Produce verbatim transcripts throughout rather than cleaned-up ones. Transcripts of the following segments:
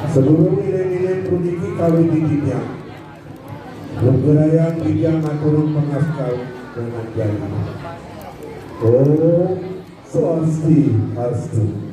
Sadurung lilin-lilin puniki kawit titiang, lugrayang titiang aturang pangaskau dengan jani. Om Swastiastu.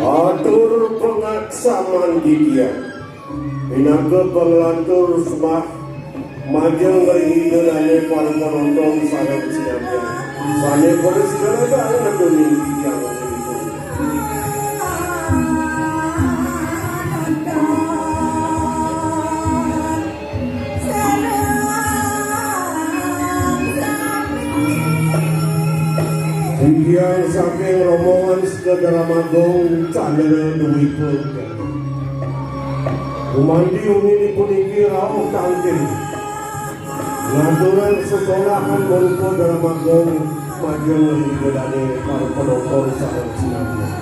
Atur pangaksaman titiang. Pinaka panglantur sembah majeng ring Ida dane para penonton sareng sinamian. Sane pada sinareng ngatuni titiang. Titiang saking rombongan Sekaa Drama Gong Candra Dwipa. Gumanti wengi puniki rauh tangkil ngaturang sesolahan marupa drama gong majeng ring Ida dane para penonton sareng sinamian.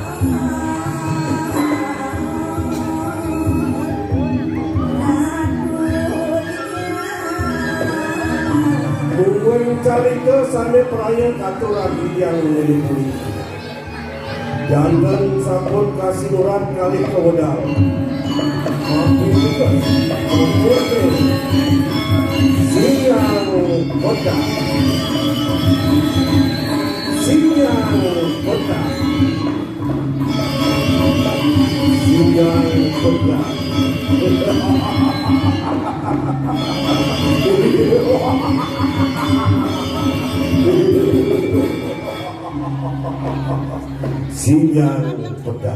Mungguing carita sane praya katurang titiang wengi puniki. Janten sampun kasinurat kalih kawedar. Mapunika, mapunika. Siang peda. Siang peda. Siang peda. Siang peda.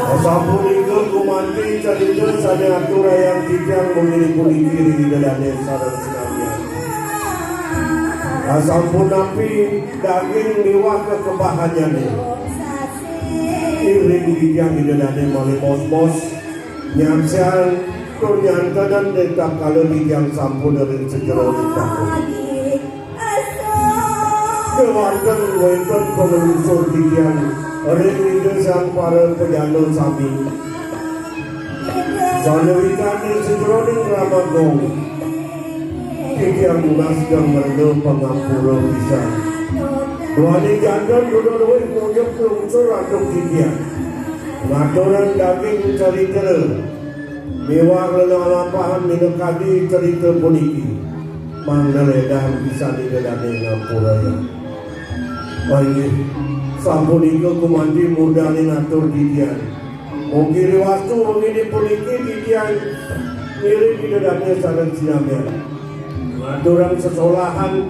Asapunika gumanti carita sane aturayang titiang wengi puniki ring Ida dane sareng sinamian. Asampun napi daging miwah kekebahannyane, iring titiang Ida dane malih mos-mos nyaksiang tur nyantenan ring tatkala titiang sampun ring sajeroning takon. Kewanten wenten panglungsur titiang ring Ida Sang Para Pejana sami. Sane wikan ring sajeroning drama gong, titiang nunas geng rena pangampura pisan. Duaning janten duda luih ngunjuk lungsur antuk titiang ngaturang daging carita miwah lelampahan minakadi carita puniki. Mangda ledang pisan Ida dane ngampurayang. Inggih, sapunika gumanti murdaning atur titiang. Mugi riwastu wengi puniki titiang ngiring Ida dane sareng sinamian ngaturang sesolahan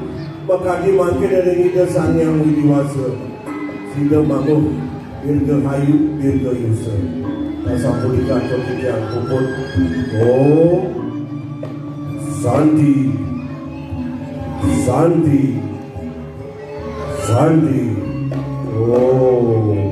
makadi mangkin ring Ida Sang Hyang Widi Wasa. Sida mangguh dirgahayu, dirgayusa. Nah, sapunika atur titiang puput. Om Santi, Santi, Santi. Om.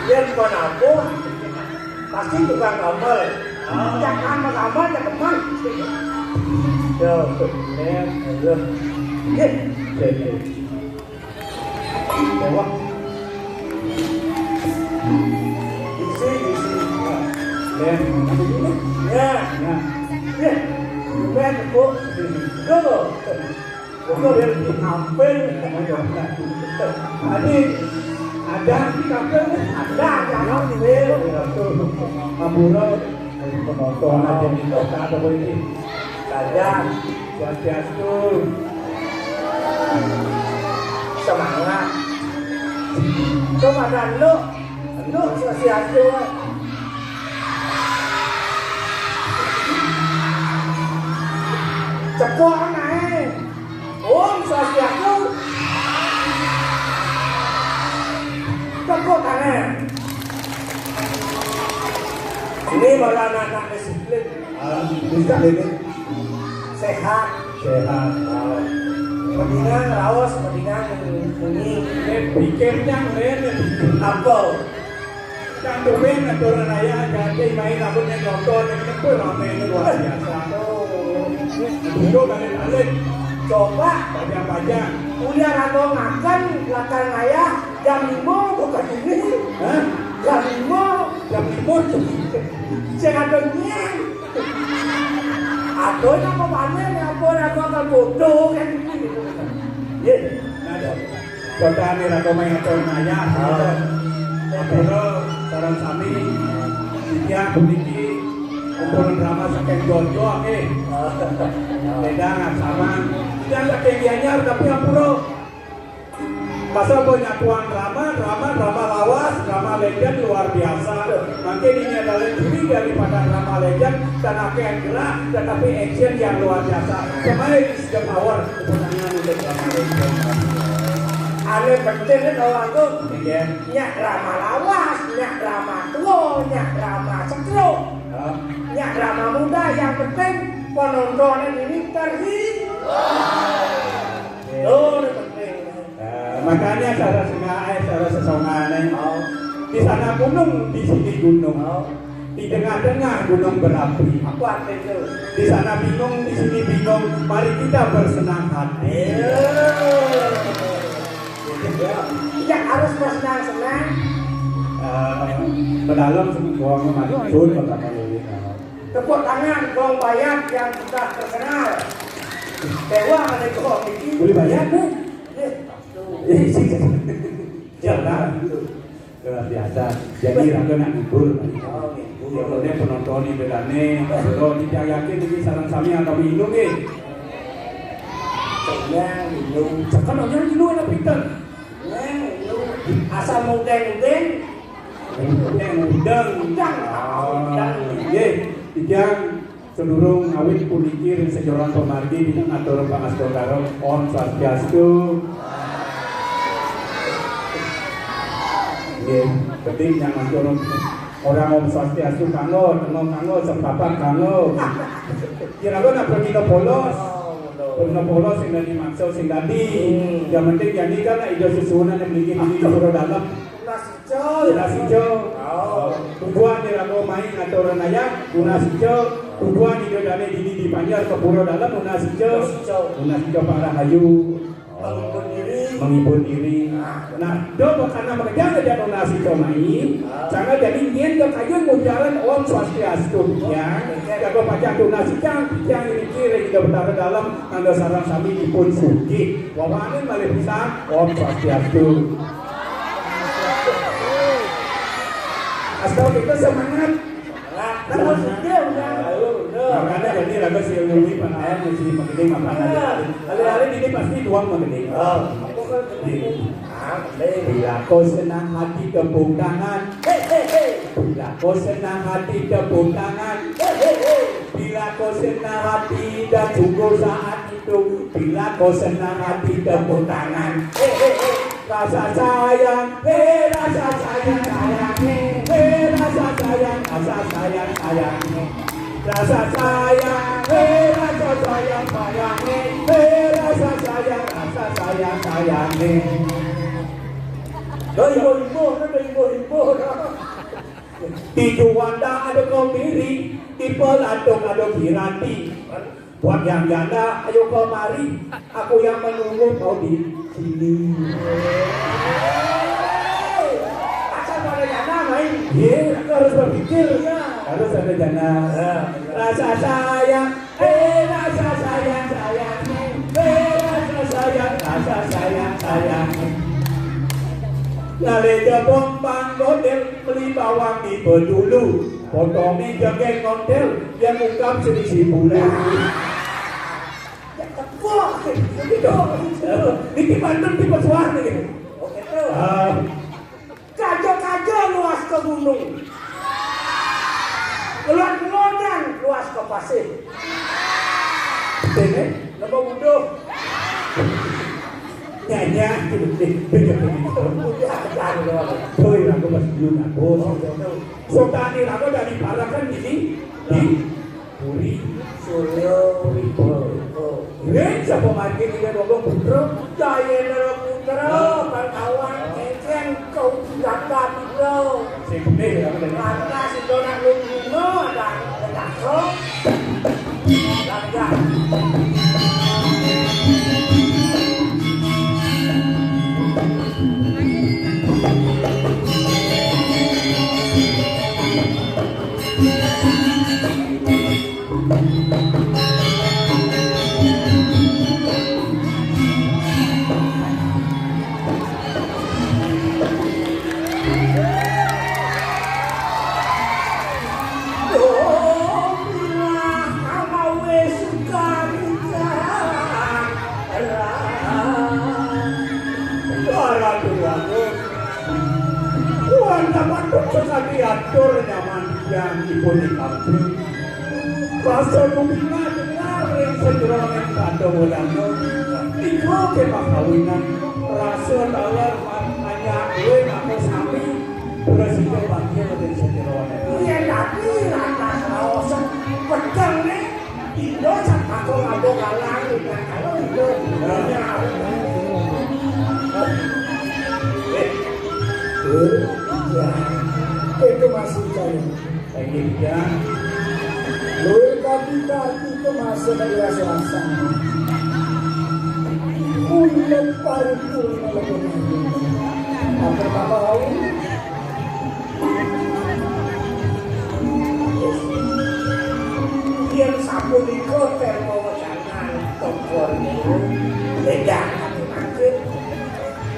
Yen kon aku, pasti tukang gambar. Cak amal-amal, cak teman. Yo, bener, ayo. Nggih, nggih. Dewa. Isi, isi. Ya. Ya. Ya. Ya. Bukan, Bu. Dulu. Dulu dari hampir. Tadi. Ada di kampung, ada, ada. Ampun, ampun. Penonton aja di kota apa ini? Ada. Swastiastu. Semangat. Coba dan lu, lu Swastiastu. Cepok naik. Om Swastiastu. Tepuk tangan. Ini malah anak-anak disiplin. Ah, bisa ini. Sehat. Sehat. Ah. Mendingan raos, mendingan bunyi. Eh, pikirnya keren ya. Apa? Kan tuwin aturan ayah, jadi main aku nih nonton, ini tuh ramenya luar biasa. Dulu kali balik. Coba. Banyak-banyak. Udah rada makan, belakang ayah, jam lima bukan ini. Hah? Jam lima. Jam lima tuh. Saya kata, "Nyang." Aduh, apa panen, apa, apa, apa, bodoh, kan. Iya. Ada. Kota Mirago Mayato Naya. Ampura sareng sami. Titiang puniki kumpulan drama saking Jojo nggih. Beda nggak sama. Titiang saking Gianyar tapi ampura. Masa penyatuan drama, drama, drama lawas, drama legend luar biasa. Mungkin ini adalah juri daripada drama legend dan akan gerak tetapi action yang luar biasa. Smile is the power. Kemenangan untuk drama legend. Ane penting kan kalau aku Iya. Nyak drama lawas, nyak drama tua, nyak drama setruk. Hah? Nyak drama muda, yang penting penontonnya ini terhibur. Iya. Oh, ini penting. Eh, makanya saudara sengaja, saudara sesongan, eh. Oh. Di sana gunung, di sini gunung. Oh. Di tengah-tengah gunung berapi. Apa arti itu? Di sana bingung, di sini bingung. Mari kita bersenang hati. Iya. Ya, harus bersenang-senang. Eh, pedalem semua maju, sun, bakal ini. Tepuk tangan, Gong Bayat yang sudah terkenal. Dewa ada Gong ini. Boleh bayar, Bu? Iya. Eh, sih, sih. Jangan. Luar biasa. Jadi, raga nak ngibur. Oh, ngibur. Ya, kalau dia penonton ini bedane, kalau tidak yakin ini saran sami atau minum, eh. Tenang, minum. Tekan orang dulu ada pinter. Tenang, minum. Asal mudeng-mudeng. Mudeng, mudeng. Udang. Ah, udang. Nggih, titiang sedurung ngawit puniki ring sajeroning pamargi, titiang ngatur pangastungkara. Om Swastiastu. Nggih, penting yang ngatur orang Om Swastiastu kanggo, tengok kanggo, sepapat kanggo. Kira-kira nak pergi ke polos. Pergi ke polos sing dadi maksa sing dadi. Hmm. Yang penting jadi kan ida susunan yang bikin ini di pura dalam. Tunas ijo. Tunas ijo. Oh. Tujuan di raga mai ngatur naya, tunas ijo. Tujuan di dodane dini di panjar ke pura dalam, tunas ijo. Tunas ijo. Tunas ijo para hayu. Menghibur diri. Menghibur diri. Nah, do karena mengejar aja tunas ijo mai. Ah. Jangan jadi nyen ke kayun mujaran Om Swastiastu, ya. Jago pacah tunas ijo, yang ini kiri kita bertaruh dalam, anda sarang sami dipun sugih. Wawanin malih pisan, Om Swastiastu. Asal kita semangat. Semangat. Terus dia udah. Makanya jadi raga si Lewi pangayan si Mageding apa nanti. Hari-hari ini pasti dua Mageding. Oh, aku kan Mageding. Bila kau senang hati tepuk tangan. Hei, hei, hei. Bila kau senang hati tepuk tangan. Hei, hei, hei. Bila kau senang hati dan sungguh saat itu, bila kau senang hati tepuk tangan. Hei, hei, hei. Rasa sayang, hei, rasa sayang, sayang, hei. Hei, rasa sayang, rasa sayang, sayang, hei. Rasa sayang, hei, rasa sayang, sayang, hei. Hei, rasa sayang, rasa sayang, sayang, hei. Dah ibu-ibu, dah ibu-ibu, dah. Di Juanda ada kau diri, di Pelatuk ada Kirati. Buat yang janda, ayo kemari. Aku yang menunggu kau di sini. Asal pada janda main. Iya, harus berpikir. Iya. Harus ada janda. Ya. Rasa sayang, eh, rasa sayang, sayang. Eh, rasa sayang, rasa sayang, sayang. Nalika pompang godel, beli bawang di Bedulu, potongé jegég ngontél, yang ungkap selisih bulan. Ya tepuk, gitu. Niki pantun tipe suah niki. Oke, tuh. Ah. Kaja-kaja luas ke gunung. Keluar-keluaran luas ke pasir. Ini, nama buduh. Nyanya, gitu. Beda-beda. Udah, jangan luar. Boy, aku masih belum, aku. Oke, tuh. Sotani aku dari Parakan di, di Puri. Suryo. Puri. Oh. Ini siapa margi kita ngomong putra? Jayendra Putra, Bangkawan, Cécén, kau jaga putra. Sing bener ya, bener. Karena si Donak Lumino ada, ada. Jaga. Domilah kamawe suka kita. Para tuanku, Wanda Patut sekali atur nyaman yang ipun di kampung. Rasa gumina dengar ring sajeroning padang wedana. Iku kemah kawinan rasa taler manyak duwe maka sami prasida bakil ring sajeroning. Yen tapi lantas raosan pedang nih, Indo sak kakung abang galang, ikan kalau Indo. Eh, ya, itu masih saya. Lagi dia. Luwih kaki-kaki kemasa kelas rasa. Kulit paripurna lebih. Apa bapak tahu? Yen sapunika terma wecanan tembung niku, beda ati mangkin.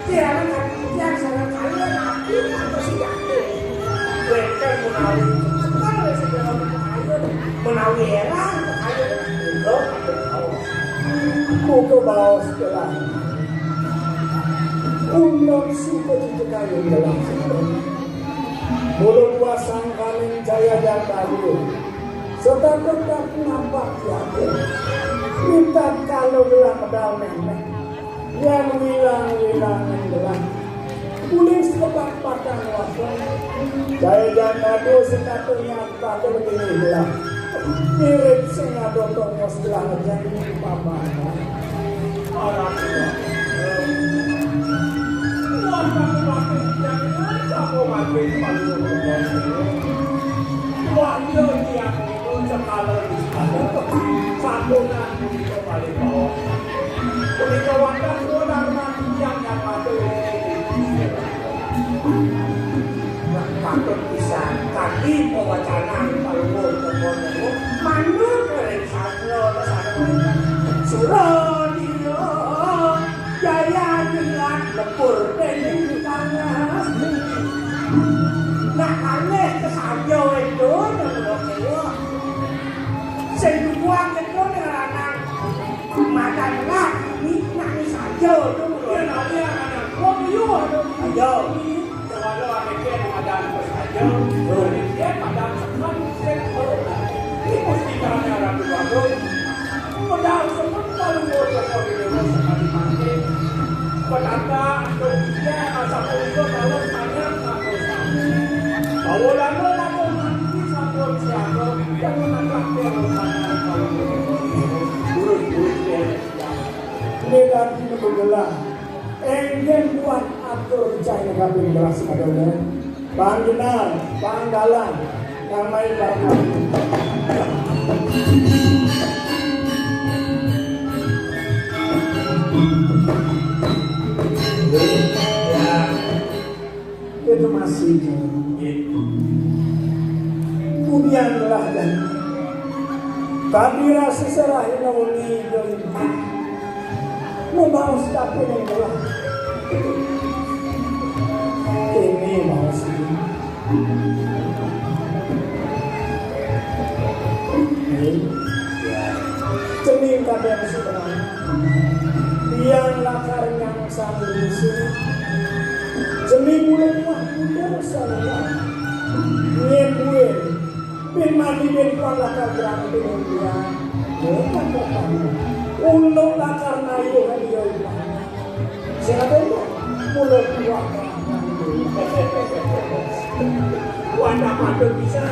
Tiang, tiang sanget kalian ati atau sejati. Wénten menawi cekel sedaya kekayun, menawi hérang kekayun, uga kados. Muga baos telah. Undang suka cicekayun dalam sekolah. Mula kuasangkaning Jaya Jatayu. Setata tak nampak tiada. Minta kalau gelah medal nenek. Yang wilang-wilangan gelah. Kuning sekepat patang waktu. Jaya Jatayu setata nyata kebegini gelah. Mirip sing ada tongos gelah ngejak ini pamangan. Patut pisan kanthi pawacanan paluhur tembung-tembung manut ring sastra. Suradira jaya nyerat lebur ning panas. Nah, kalih kesaja itu nembung sing dibuat itu ning lanang. Makan lah, ini nangis aja itu. Iya, tapi anak-anak. Oh, iya, aduh. Ayo. Kalau ada yang ada saja, kalau dia pada teman, saya tahu. Ini mesti karena Ratu Bagus. Padahal semua kalau mau sekolah di dewasa kami mati. Petanda, atau dia, asal itu kalau saya nggak tahu. Kalau lama, lama mati, satu siapa, yang menangkap dia, kalau saya, kalau Ing dadi nebegelah. Enggen buat atur cahya kaping belas kadone. Panggenar, panggalan, namai barang. Itu masih jauh. Kemudianlah dan tadi rasa serah ini wengi dan membawa sekape yang telah. Maos ini. Cening kadang sebenarnya. Yang lakar nyang sandisi. Cening mulai kuat mundur salah. Nyet gue. Bin mati bin kuat lakar gerang bin dia. Bukan pertama. Untuk lakar nayu hadiah. Sing ada lu? Mulut dua. Wanda patut bisa.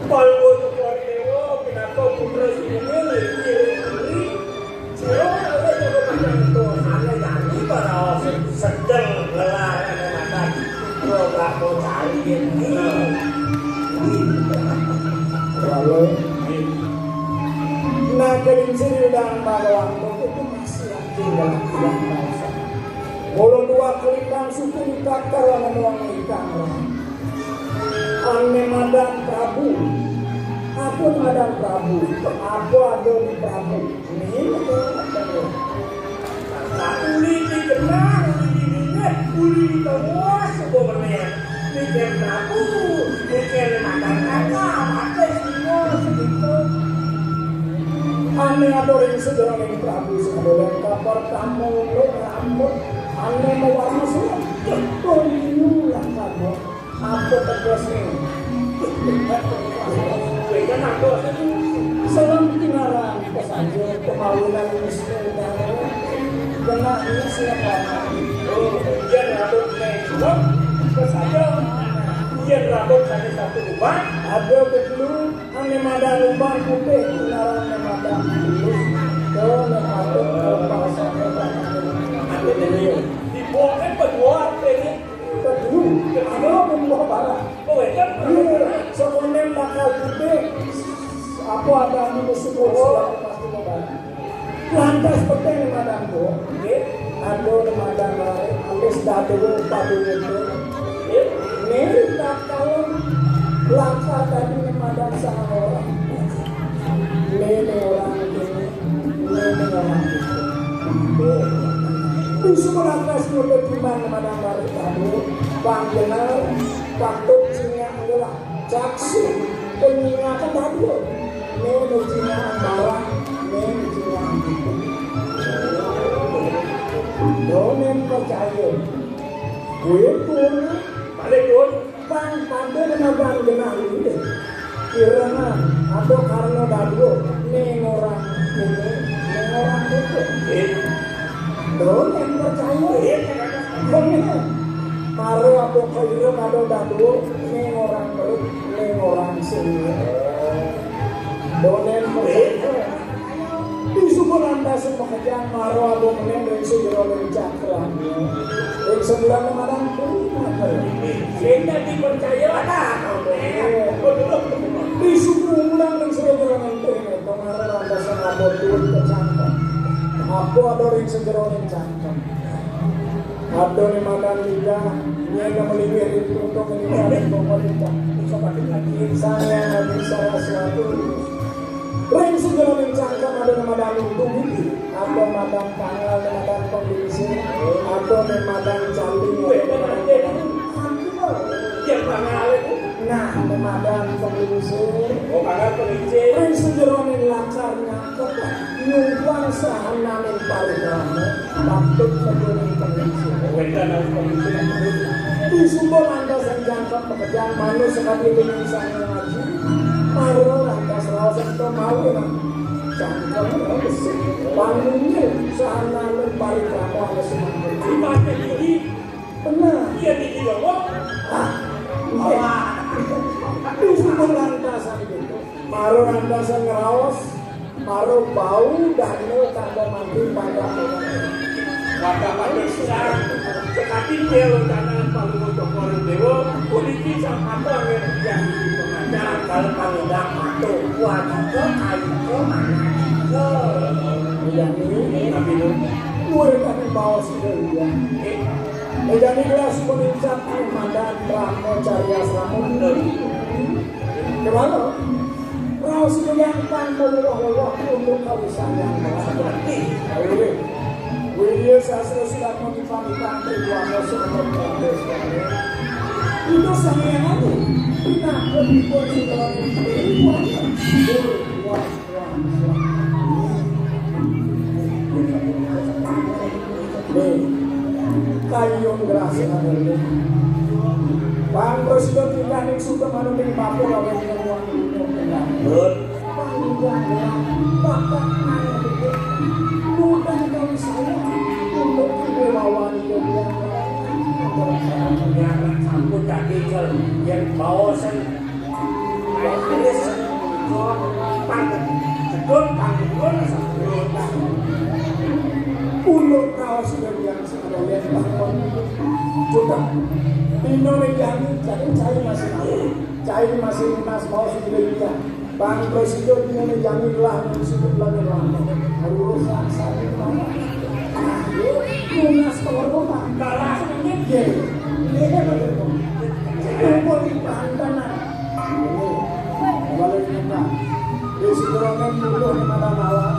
Palungguh Cokor Dewa, pinaka putra sinunggil, iri iri. Sira oleh jago macam tu, ane jani para sedeng gelar ane makan. Putra Brahma Cari ini. Lalu, nah, keding sini udah bawang itu masih lagi dalam. Mula dua kelintang suku ikat karo ngomong ikat. Ane madan Prabu. Apa madan Prabu? Apa ada di Prabu? Ini betul. Uli dikenal, uli diingat, uli ditawa, semua benar. Mikir Prabu, mikir makan kata, mata semua segitu. Ane ada ring sejarah ning Prabu Sadolan kapar tamu lo rambut. Ane mawarna sulam. Betul ini lah kamu. Apa tegasnya? Selam kinaran pesaja pemawunan Wisnu Utara. Kena ini siapa? Oh, hujan rambut naik sulam. Pesaja hujan rambut hanya satu lubang. Ada betul. Ane madan lubang putih, kinaran ane madan tulus. Ane madan lubang sane madan. Ane dene. Dibuangke berdua artine. Kedua, ane membuah barang. Oh, iya. Iya, sekonen bakal putih. Apa ada anu musuh pasti barang. Lantas peteng madan, Bu. Nggih. Aduh, madan wae. Alis dadu padu itu. Nggih. Nih, tak tahu langkah tadi madan sama orang. Nih, nih orang ini. Nih, nih orang itu. Nggih. Terus lantas nutup iman madan wae tadi. Bang benar, patut singa adalah Caksi, penyingakan dadu. Ning penyingakan barang, ning penyingakan itu. Donen percaya. Gue pun. Balik pun. Bang, ada nama bang genah ini. Kirana, ada karena dadu. Ning orang ini, ning orang itu. Eh. Donen percaya. Eh. Bener. Maro abong kaira mado dadu, ning orang perut, ning orang sini. Donen percaya. Di sumur lantas makejang maro abong ning ring sejero ning cakra. Ring sebulan madan kuwi. Sing dadi percaya. Di sumur mulang ning sejero ning ring, maro lantas abot duit kecangkem. Apa ada ring sejero ning cangkem? Adoh ning madan lidah, nyén meliwih ring tuntung ning madan pemerintah. Iso pakai lagi. Sang Hyang Adi Saraswati. Ring sejeroning cangkem adoh ning madan untung iki. Adoh madan pangal, ning madan pembingsing. Adoh ning madan candi. Wéh, ning madan. Yang pangal itu. Nah, ning madan pembingsing. Oh, pangal pembingsing. Ring sejeroning lakar nyangkep. Nyumpang sahananing parikrama, patut seduning pengisi. Wénten harus pengisi. Di sumber lantas jangkep pekerjaan manus sekali dengan sang ngaji. Maro lantas raos ento mawin. Jangkep besi. Pangunyi sahananing parikrama wis mangkene. Bener. Iya, di Jawa. Ah, iya. Di sumber lantas gitu. Maro lantas ngraos. Maro bau dana kanggo mandi pada. Pada pada sisan. Sekati dia lo dana paling untuk orang dewa. Polisi sama apa yang yang di pengajar. Kalau pangudak matu, kuat juga, kayu ke mana juga. Iya, ini. Tapi lu. Luar kami bawa sudah, iya. Eh, Ejane kelas punika mandan Brahmacharya Selamat. Kemana? Raos kuyang pang wewoh-wewoh untuk kawisayan. Ayo, Wirya sastra silat mung dipandhita Triwana Sukma Prabowo. Ida Sang Hyang Agung, pinaka dipun sukalaning dewa. Nih, kayung gerah sing ada nih. Pang prasida tingkah ning suka manut ing bapa lawan ing wong. Panggulan bapak nang gede. Mudah kami saya untuk kedewawan. Ya, sampun dadi, Jol. Yen baosen, wis, pang-, jedul, panggulan, sampun. Ulur kaos yen yang sekalian, Pak. Sudah. Dino ning jani, jadi cai masih, cai masih lunas, mau sudah dia. Bang Presiden ngene jani lah, sibuk lagi lah. Lurus langsung. Lunas telur rumah. Kalah. Iya. Iya, betul. Kumpul di Pantanan. Balik kita. Di Sidoarjo dulu di mana malam.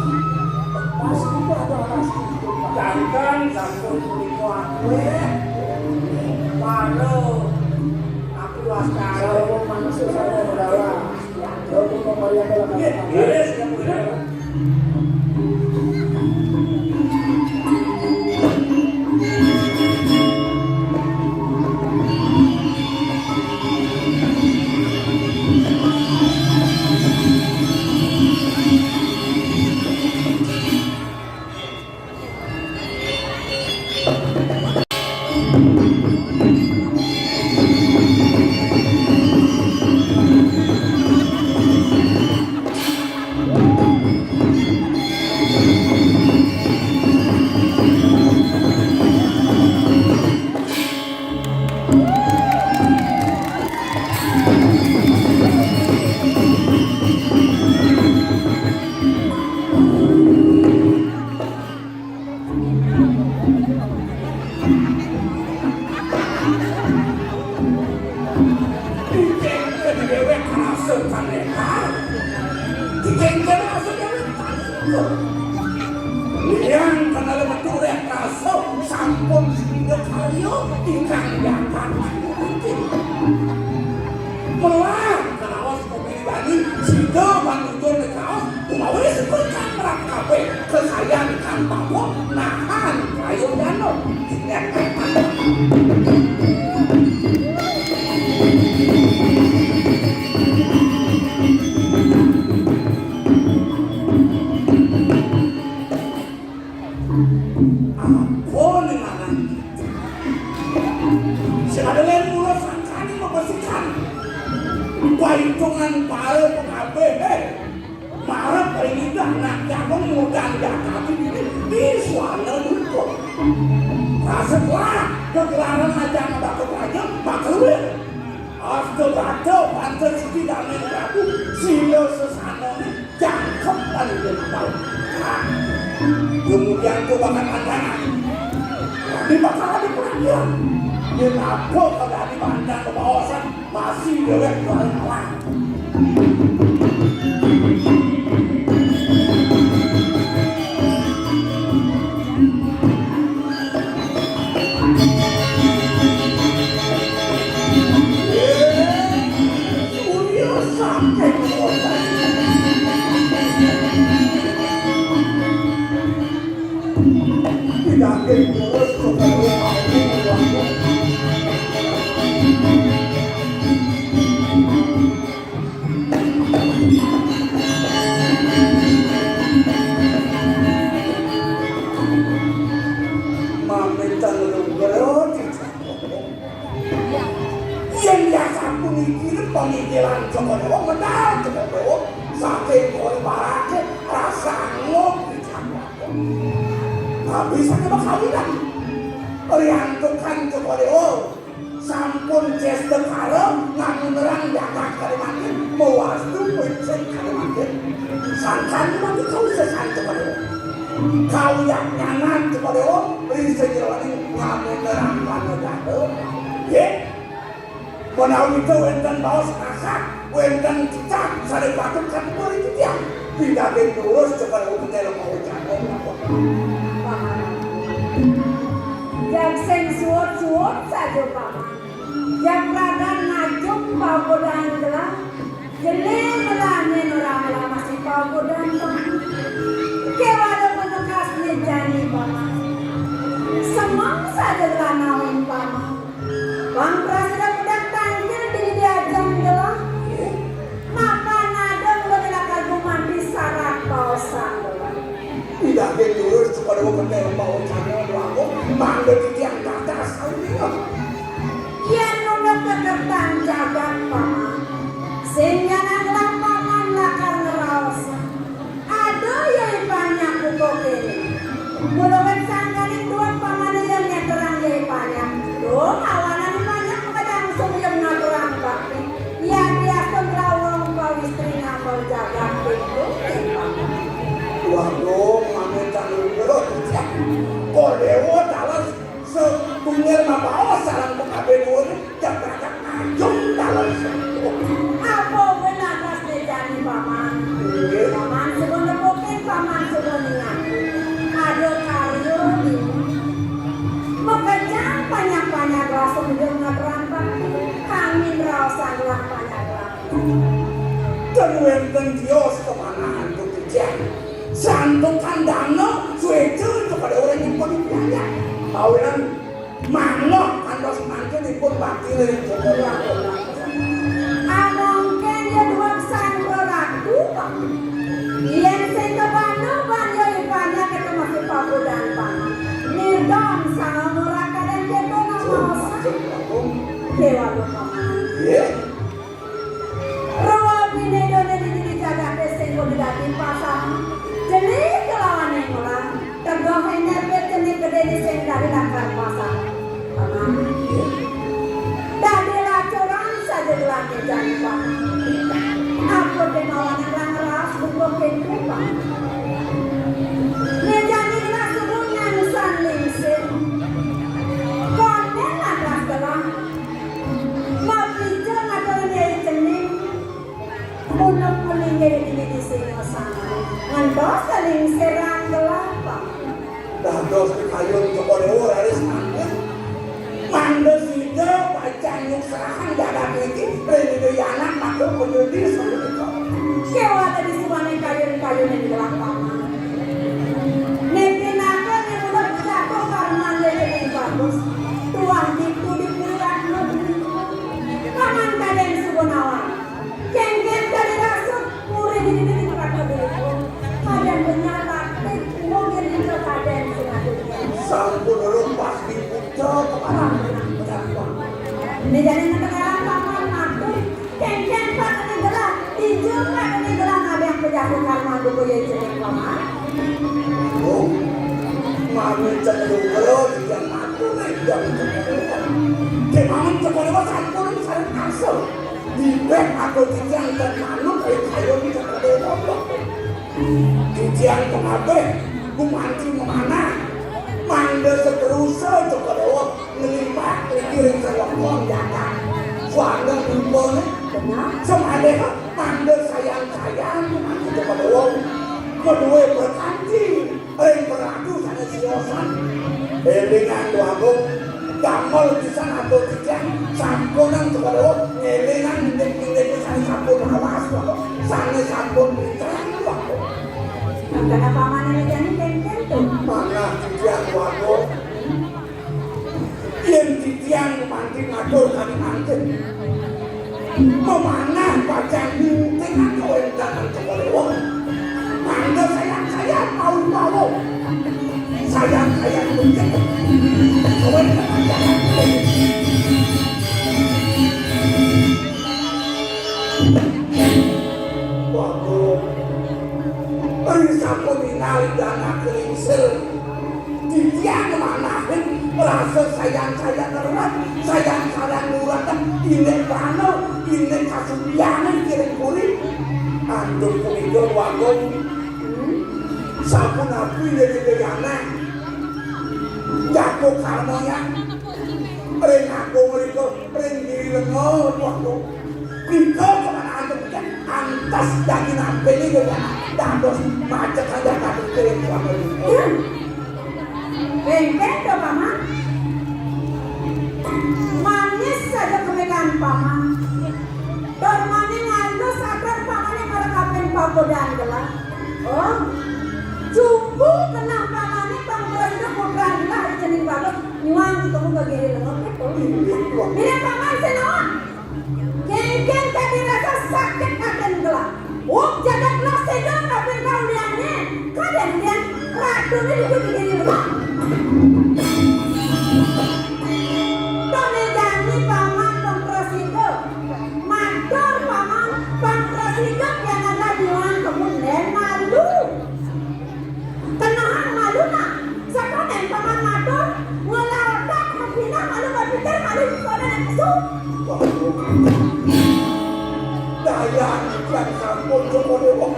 Pas itu ada orang situ, Pak. Jangan satu kulit kuat. Waduh. Aku laskar. Saya mau masuk, saya mau dalam. Dikengken dhewek rasa panekar. Dikengken rasa dhewek panekar. Liang kenal metu rek rasa sampun sida karya ingkang jagat. Melah keraos pemilikani sida manuntun kaos. Umawi sepur kang merap kabeh, kesayan kang pamuk, nahan kayu dano. Apa ning aran? Sing ada lain mula sangkane mabesikan. Paitungan para pengabeh, eh. Marep ring Ida Anak Jagung mudan jati dini di swana duka. Rasetlah kegelaran ajang batu raja, maka luwih. Asta brata pantes siti damai Prabu, sila sesanane jangkep lan yen apal. Nah, kemudian ku bakal tantangan. Ini bakal ada perhatian. Yen apa kalau ada bantuan kebawasan, masih dewek bareng kawan. Mamitang lugra. Yen ya sapuniki pamikiran Joko Dewa medal Joko Dewa saking kowe barake rasa angot. Habisane bakawinan. Riantukan Joko Dewa. Sampun cestekara ngamunerang jagat Kalimantan, mawastu picen Kalimantan. Sangkan mati kawisesan kepada. Kawiyaknyanan kepada, ring sajeroning ngamunerang panodana. Nggih. Menawi wenten baos akad, wenten cicak, sare patut katepuri titiang. Pindahin lurus kepada utel mau jago. Yang sing suwun-suwun saja, Paman. Japragan ngajum paukudan gelah, jene melane nora melamasi paukudan Paman. Kewala penekasne jani Paman. Semeng saja gelah nawin Paman. Pang prasida pedang tangkil dini diajang gelah. Mapan adem lo dilakar gumanti sarat paosan gelah. Idake durus kepada bener mau channel laku mangga titiang dadas aulia. Yen nunduk kekertan jagat Paman, sing nyanan gelah Paman lakar ngraos. Aduh, ya ipanyak buka kene. Mula wit sangkaning duwat Pamane yen nyeterang ya ipanyak. Duh, awanan ipanyak makadang sumyem ngaturang bakti. Yadiastun rawong pawistri ngambar jagat pintu. Waduh, manut anu lho, Cak. Kok dewa talas setunggal mabaos sareng pekabe nuwun, Cak Rajak ajung talas. Apa kowe nakas ne jani Paman? Inggih. Paman suka nepukin, Paman suka ningan. Ada karya di makejang panyak-panyak rasa menjadi ngaturang bakti. Kami raosan lah panyak. Ten wenten tios kemanahan tutujan. Santukan dana sueca kepada orang yang pun banyak. Kawinan mangoh kantos mangkin ipun bakti ring Joko Ratu. Amongken ya dua sang ratu, Pak. Yen sing kebana, ban ya ipanyak itu masih pakudan, Pak. Nirdon sama murah kadang keto nama osak. Dewa Paman. Iya. Rawa pinedone di diri jagate sing kudu dadi pasang. Jeni kelawan ing ora, tegoh ing nyebet jeni gedene sing dadi lakar pasang. Paman. Dadi lacuran saja gelane jani, Pak. Apa kemauan yang ngeras buka pintu, Pak? Ngejani gelas subuh nyansan lingsir. Konden lantas telah. Mapija ngaturang Yai Cening, munut melinggih dini di singosana. Ngentos tening serang kelapa. Dados kayun Joko Dewa raris mangkin. Mangda sida pacang nyuksrahang jagat iki, ring Ida Anak matur penyudi sapunika. Kewala disuwane kayun-kayun ing gelah Paman. Nek pinaka ning ulah jatuh karmane ing bagus. Tuah ditu di Puri Ratna dulu. Paman kaden suba nawang. Kengken kali rasuk, puri dini dini Ratna dulu. Kaden benyata, mungkin juga kaden sing atur. Sampun rumpas dipuja kepada. Ini jadi negara Paman matur. Kengken Pak ini gelah, ijo Pak ini gelah ngabeh pejaku karma duku ya jeneng Paman. Oh, mami cendung kelo, dia aku nih, dia cendung. Dia mami cendung kelo, sampun sareng asal. Dibek aku titiang dan manut, ayo, ayo, kita pada ngomong. Titiang pengabeh, gumanti memanah. Mangda seterusé Cokor Déwa nglimbak ngriki ring wewengkon jagat. Swaning rupane. Benar. Semadeha mangda sayan-sayan gumanti Cokor Déwa madué prakanti ring pradu sané siosan. Élingang, Déwa Agung, damel pisan atur titiang sampunang Cokor Déwa ngélingang indik-indik sané sampun lawas, sané sampun pincang, Déwa Agung. Mangkana pamane jani kénkén to? Manah titiang, Déwa Agung. Yén titiang gumanti ngatur kadi mangkin, memanah pacang nintingan kawéntenan Cokor Déwa. Mangda sayan-sayan mau-mau. Sayan-sayan mungkin kawéntenan. Waduh. Ari sampun ningali danak lingsir. Titiang manahin rasa sayan-sayan neret, sayan-sayan nuratan, indik prana, indik kasuciané kiring puri. Antuk punika, Déwa Agung. Hmm? Sapunapi ya dene anak. Jago karma ya. Ring aku mriko, ring diri lenga, Déwa Agung. Nika kemana antuk, antas dadi nampéni dados macet aja kabeh. Hmm. Bengkek to, Paman. Manis saja kemikan paman. Tur maning alus atur pamané marang kaping pagodan gelah. Oh, jumbu kenah pamané pang prasida putran gelah ri cening bagus nyuang ketemu ka Giri Lenga kéto. Mirip paman sing nawang. Kéngkén dadi rasa sakit atin gelah. Wong jagat gelah séda kaping kauliané. Kadén yén ratuné duduk di Giri Lenga. Toné jani paman pang prasida. Matur paman pang prasida pianak nyuang kebun dén malu. Kenehang malu nah. Sakonén paman matur, ngelatak, mapinah malu, mapikir malu, sakonén kesu. Waduh. Daya titiang sampun Joko Dewa.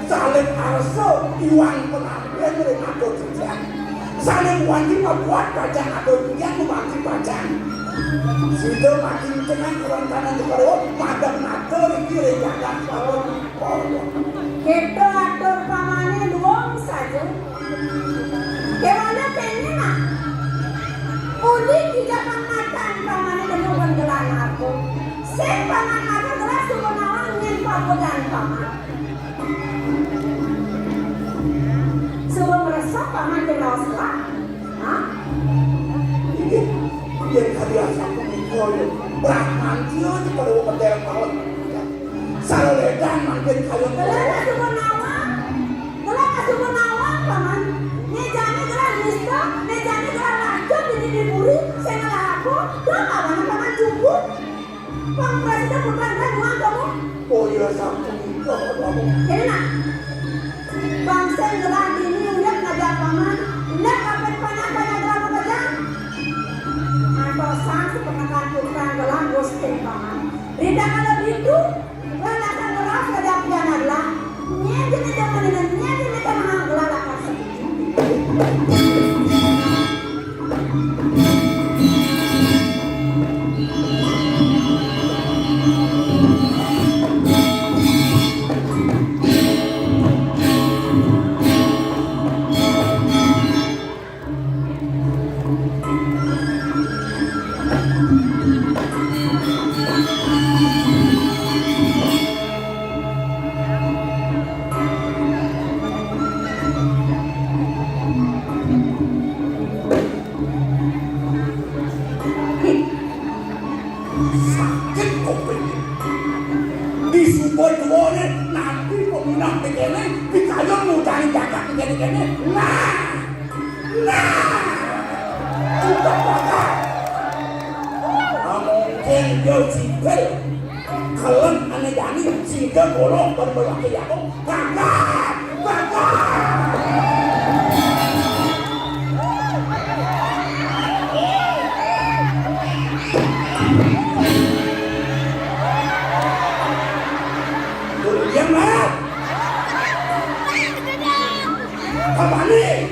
Saling arsa iwang penampilan ring atur titiang. Saling wanci mabuat pajang atur titiang, mawanci pajang. Sida makincengang kerentanan Joko Dewa, madeg matur iki ring jagat sampun. Kéto atur pamané luung saja. Kéwala kéné nah. Uli tiga pangmatan pamané nemu panggelan aku. Sing paman matur gelah suba nawang nyén pagodan paman. Suba ngresep paman tiraos gelah. Hah? Inggih, yén kadi asapunika ya, Bratmantia Joko Dewa medal mawon. Saledan mangkin kayun. Gelah kasuba nawang. Gelah kasuba nawang, paman. Né jani gelah nista, né jani gelah racun di diri puri, sing ngelah apa? Dah kawan paman cukup. Pang prasida putran gelah nyuang kamu. Oh iya, sapunika, Bapak. Kéné nah. Bangsa gelah dini uyah ngajak paman, ulah kapit panah-panah gelah makejang. Antosan sepenekan putran gelah gustin paman. Rida kalau gitu, gelah lakar gelah ngajak pian gelah. Nyén jenis jaman ini, nyén jenis tanah gelah lakar setuju. Sakit kuping. Disuba tuane nanti peminah tekene, dikayun mudahi jagat tekene-kene. Nah! Nah! Cukup bakal. Mungkin dia sipil. Kelen ane jani, sida bolong pada belakang aku. Gagal! Gagal! Dulu diam, Mat. Apa nih?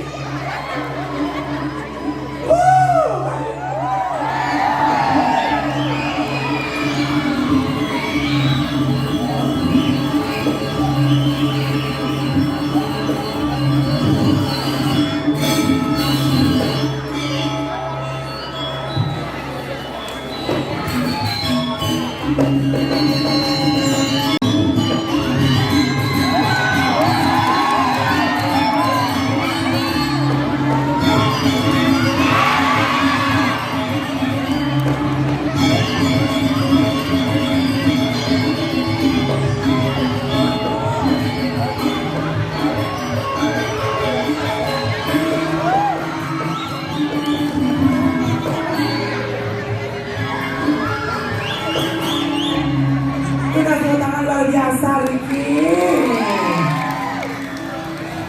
Kita tepuk tangan luar biasa, Ricky.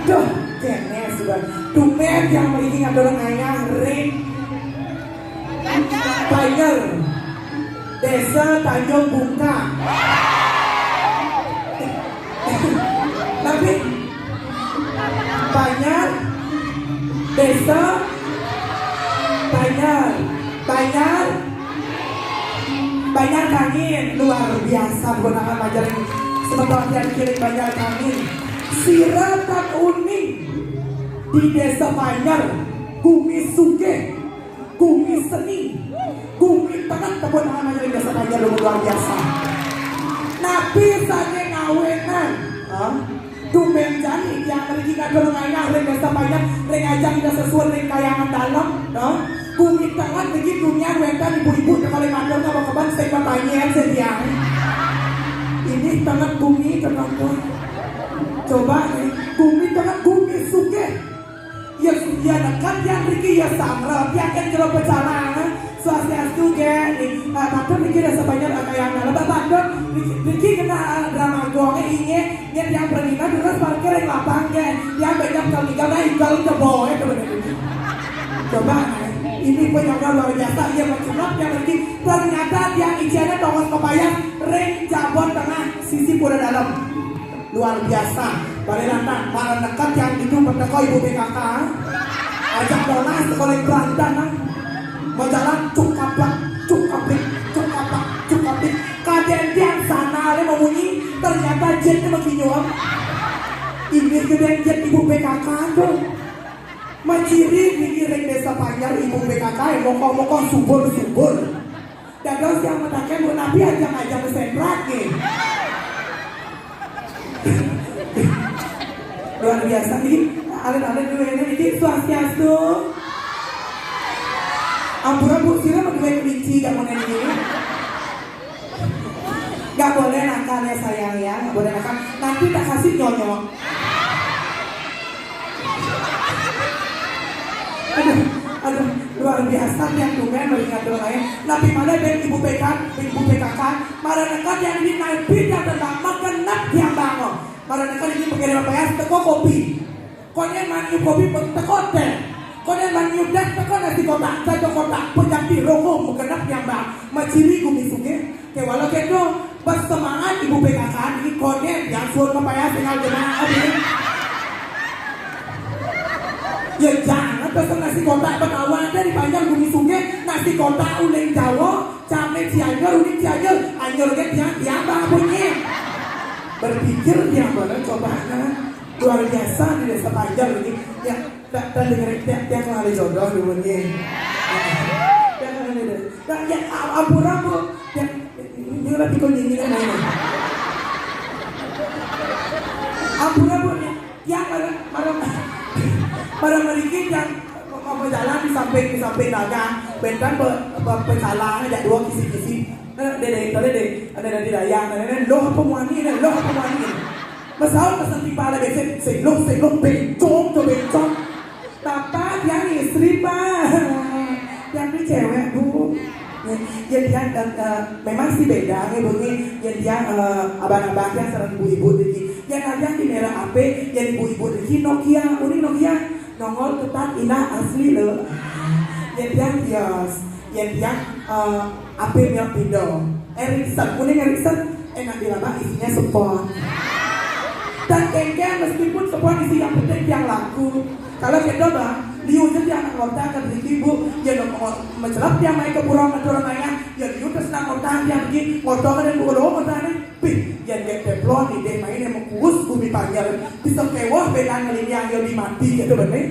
Duh, kene sudah. Tumben yang mriki ngatur ngayah ring Banjar, Desa Tanjung Bungka. Tapi Banjar, Desa Banjar, Banjar, Banjar Kangin, luar biasa, bukan akan ngajarin semeton yang kiring Banjar Kangin. Sira tan uning di Desa Banjar, gumi sugih, gumi seni, gumi Tepuk tangan aja ring Desa Panjer, luar biasa. Napi saking ngawenan? Hah? Tumben jani tiang mriki katur ngayah ring Desa Panjer, ring ajeng Ida Sesuun ring Kayangan Dalem, hah? Gumi tenget niki, dumun wenten ibu-ibu teka ring matur ngaba keben sing matanyen sing tiang. Inggih tenget gumi tenget. Coba nih, gumi tenget gumi sugih. Ya, ya neked tiang mriki ya sangra, tiang kan jero pecalang. Swastiastu, nggih. Nih, eh, matur niki Desa Panjer, eh, Kayangan Dalem, Pak Padut. Niki, niki kena, eh, drama gong, eh, inggih, nggih tiang pralina terus parkir ring lapang, nggih. Tiang banyak kali ninggal, nah, igal keboe to bener niki. Coba, eh, ini penyangga luar biasa, ya, macenep tiang mriki. Ternyata tiang icennya tongos kepayas ring jaba tengah sisi pura dalem. Luar biasa. Bari nantang, para neked tiang ditu peteka ibu P K K. Ajak monas sekolah Brandan, ah. Majalan cukaplak, cukaplik, cukaplak, cukaplik. Kadén tiang sana le mamunyi, ternyata jetnya makinyuem. Inggih gedén jet ibu P K K tuh. Maciri niki ring Desa Panjer ibu P K K, mokoh-mokoh subur-subur. Dados tiang mataken, Bu, napi ajang-ajang sentrat nggih. Luar biasa niki, alit-alit duéné niki, Swastiastu. Ampura, Bu, sira madué kelinci jaman niki. Nggak boleh nakal ya sayang ya, nggak boleh nakal. Nanti tak kasih nyonyok. Aduh, aduh, luar biasa tiang tumben melihat orang lain. Napi malih bén ibu P K, bén ibu P K K, malah neked tiang di napi tiang tembang, magenep tiang bangun. Malah neked ini pengirim payas teko kopi. Koné manyu kopi pun teko téh. Koné manyu téh teko nasi kotak, satu kotak, penyakti rokok, magenep tiang bang. Maciri gumi sugih, kéwala kéto, pas semangat ibu P K K, ini koné tiang suruh kepayas tinggal jemaah, abis. Ya jangan pesen nasi kotak Betawi aja di Panjer gumi sugih, nasi kotak uling Jawa, cabe Cianjur, uling Cianjur, Anjur ke tiang, tiang bang punya. Berpikir tiang boleh coba, nah. Luar biasa di Desa Panjer ini. Ya, tak, tak dengerin tiang, tiang lali jodoh dulu nih. Tiang lali jodoh. Nah, ya, a-, ampura, Bu. Ya, ini lagi kok ini kan main. Ampura, Bu, ya. Ya, marang, marang, marang mriki yang apa jalan di samping, di samping dagang. Bentar pe, pe, pecalang aja dua kisi-kisi. Eh, deh, deh, deh, deh. Ada dari dayang, ada, ada. Loh, apa muani, ada? Loh, apa muani? Masalah pesan tiba ada besok, sing loh, sing loh, bencong, tuh bencong. Bapak, tiang istri, Pak. Tiang ini cewek, Bu. Ya, tiang, eh, eh, memang sih beda, ya, Bu, nih. Ya, tiang, eh, abang-abang tiang sareng ibu-ibu niki. Ya, tiang di merek A P, ya, ibu-ibu niki Nokia, uning Nokia. Nongol ketat indah asli, loh. Ya, tiang kios. Ya, tiang, eh, A P merek Pindo. Ericsson, kuning Ericsson, enak dilaba isinya spons. Dan kéngkén meskipun spons isi yang penting yang laku. Kalau kita, Bang, liu jadi anak kota ke ibu, ya no, mau mencelap yang main ke pura, menturun nanya, ya liu terus nak kota yang di kota kan yang bukan kota nih. Pih, yang gak teflon nih, deh main yang mengkuus bumi Panjer, bisa kewah bedan ngelinyang yang dimati gitu bener.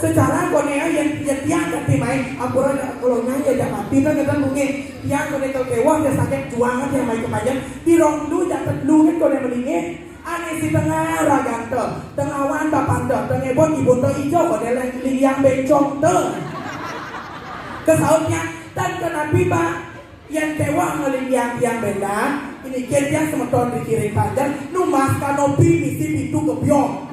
Secara koné ya, yang, yang tiang ganti main, ampura kalau nyanyi aja mati, kan kata mungkin tiang koné kalau kewah dia sakit juangan yang main kepanjang, di rong lu, jatuh lu kan koné melingin, aneh si tengah ragante, tengah wan bapante, tengah bon ibunte ijo, koné leng liang bencong te. Kesautnya, tan kenapi, Pak? Yén kéweh ngelinggihang tiang bendan, ini kén tiang semeton di kiring panjang, nu mas kanopi misi pitu gebyong.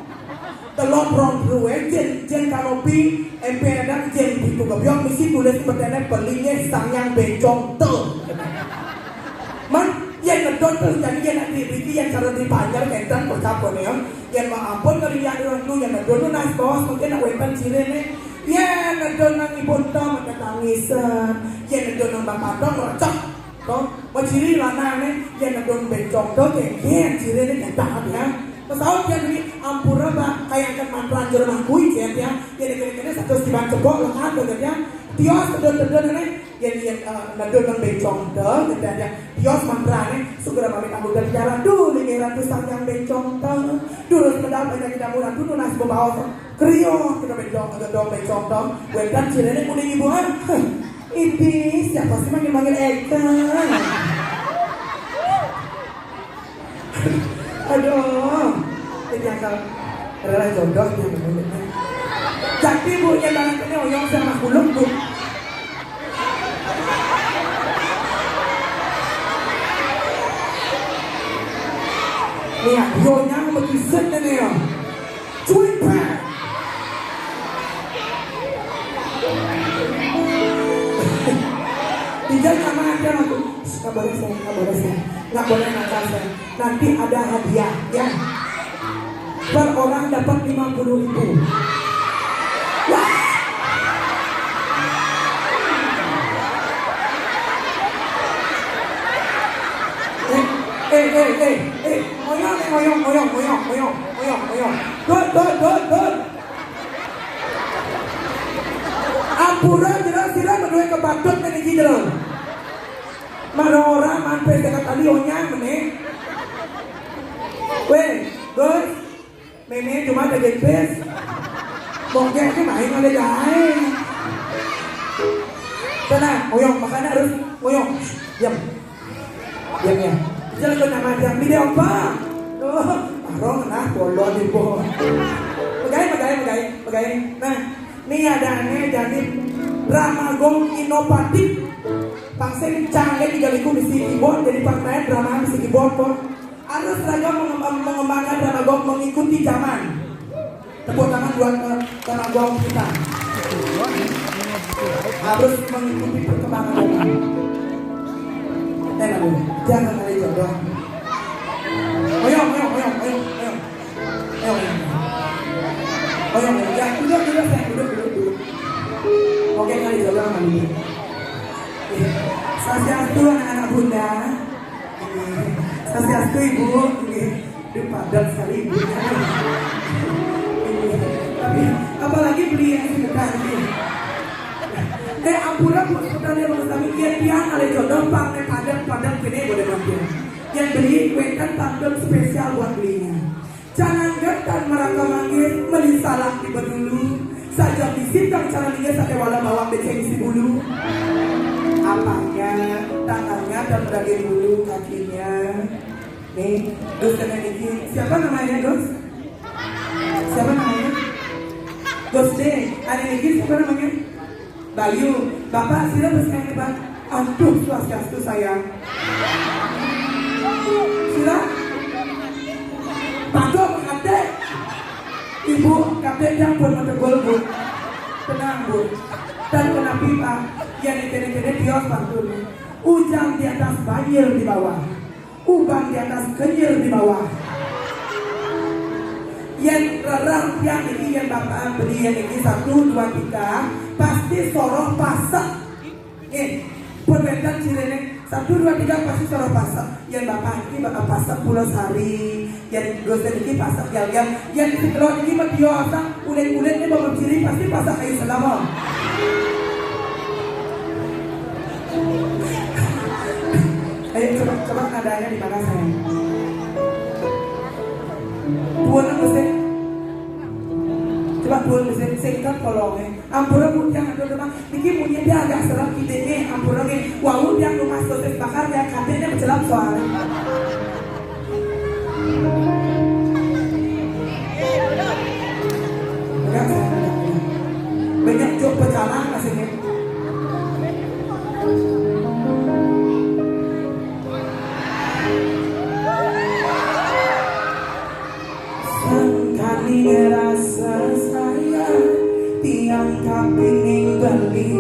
Telon rong drue, jén, jén kanopi, emperan, jén pitu gebyong, misi tulis betene belinge Sang Hyang Bencong te. Man, yén ngedon terus jani yén nanti riki yén cara di panjang kenten kocap koneon, yén mau ampun ngelinggihang orang nu yén ngedon nu nas bos, mungkin nak wenten cirene. Yén nedon nang ibun to, maka tangisan. Yén nedon nang bapak to, merecek. To, maciri lanang né, yén nedon bencong to, kéngkén, cirine kénten ya. Pesaut ya, ini ampura, Pak, kayak kan mantra jero mangkui, ya, ya. Yén kene-kene satu siban cebok, lekat, ya. Tios, nedon-nedon, né. Yén, yén, eh, nedon nang bencong to, kénten ya. Tios mantra, né. Segera pamit ambu dari jalan, duh, lingiran tuh sang yang bencong to. Durus kedap, banyak kita murah, tuh, nunas bebaos. Kriyo, kita bedong, gedong, becong, dong. Wedan cirene kuning ibu, ah. Ini siapa sih manggil-manggil Eka? Aduh, ini akal rela jodoh yang namanya. Jadi bu, yang barang ini oyong sama kulung bu. Nih ya, yonya begiset nih ya. Cuy, Pak. Tidak sama aja aku. Nggak boleh saya, nggak boleh saya. Nggak boleh nakal saya. Nanti ada hadiah ya. Per orang dapat lima puluh ribu. Wah. Eh, eh, eh, eh, eh. Oyong, eh, oyong, oyong, oyong, oyong, oyong, oyong. Dot, dot, dot, dot. Ampura jelas sira menduwe kepatut ning iki jero. Mara ora man pes dekat tali onyang meneh. Weh, Gus. Meme cuma ada pes. Mongke iki main oleh jahe. Tenang, oyong makanya harus oyong. Diam. Diam ya. Jangan kena macam video apa? Oh, arong nah bolon ibu. Pegai, pegai, pegai, pegai. Nah, ini ada aneh jadi Ramagong inovatif. Pangse canggih di galiku misi keyboard jadi pakaian drama misi keyboard kok. Harus saja mengembang- mengembangkan Ramagong mengikuti zaman. Tepuk tangan buat eh, Ramagong kita. Harus mengikuti perkembangan zaman. Eh, aduh, jangan ada jodoh. Ayo, ayo, ayo, ayo, ayo. Ayo, ayo. Ayo, ayo. Ya, duduk, duduk, sayang, duduk, duduk, duduk. Oke, kali jodoh sama duduk. Swastiastu anak-anak bunda. Swastiastu ibu. Nggih. Aduh, padat sekali ibu. Tapi apalagi beli yang sebentar ini. Eh, ampura bu, sebenarnya bang Sami, ya tiang ada jodoh, pakai padat, padat gini boleh mampir. Yang beli kuetan pantun spesial buat belinya. Jangan gentan meraka manggis, meli salak tiba dulu. Saja bisi kang cara dia sate wala bawang beceng isi bulu. Apanya, tangannya dan bagian bulu kakinya. Nih, Gus kena niki. Siapa namanya, Gus? Siapa namanya? Gus D. Ada niki siapa namanya? Bayu, Bapak sira wis kene, Pak. Aduh, swastiastu sayang. Sira? Padha kate. Ibu, kate yang pun metegul, Bu. Tenang, Bu. Dan kenapa, Pak? Yang ini-ini dia pantun. Ujan di atas, banjir di bawah. Uban di atas, kenyir di bawah. Yen rerah tiang iki, yen bapak beli yen iki satu, dua, tiga, pasti soroh pasek. Nggih, pun wénten cirine satu, dua, tiga pasti soroh pasek. Yen bapak iki bakal pasek pulo sari, yen dosen iki pasek gel-gel, yen si telon iki medya asal ulit-ulit ini bapak ciri pasti pasek kayu selama. Ayo coba, coba nadanya di mana sayang? Tuan apa sih? Coba tuan bisa singkat tolongnya. Ampura bu, jangan dulu mah. Niki bunyi dia agak serem ide nih. Ampura nih. Wau dia rumah sosis bakar dia katanya mencelam soalnya. Enggak, enggak, enggak. Banyak jok pecalang aslinya. Sangkani rasa sayang tiang kapining beli.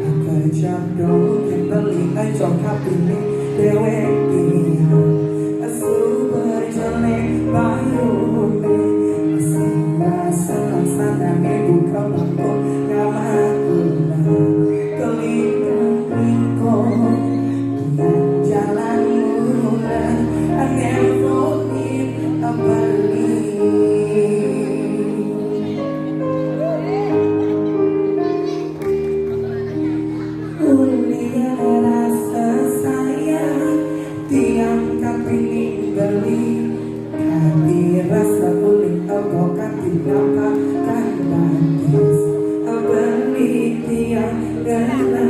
Apa jadong beli aja kapining dewek tiang. Asu berjelek bayune. Sing rasa laksana buka bangkok ngamakuna. Kelingkang-kelingkong yang jalan mula. I never need a beli. Ulian rasa sayang tiang kapining beli. Kati rasa uling apa kati nampakan batis. Beli tiang ngena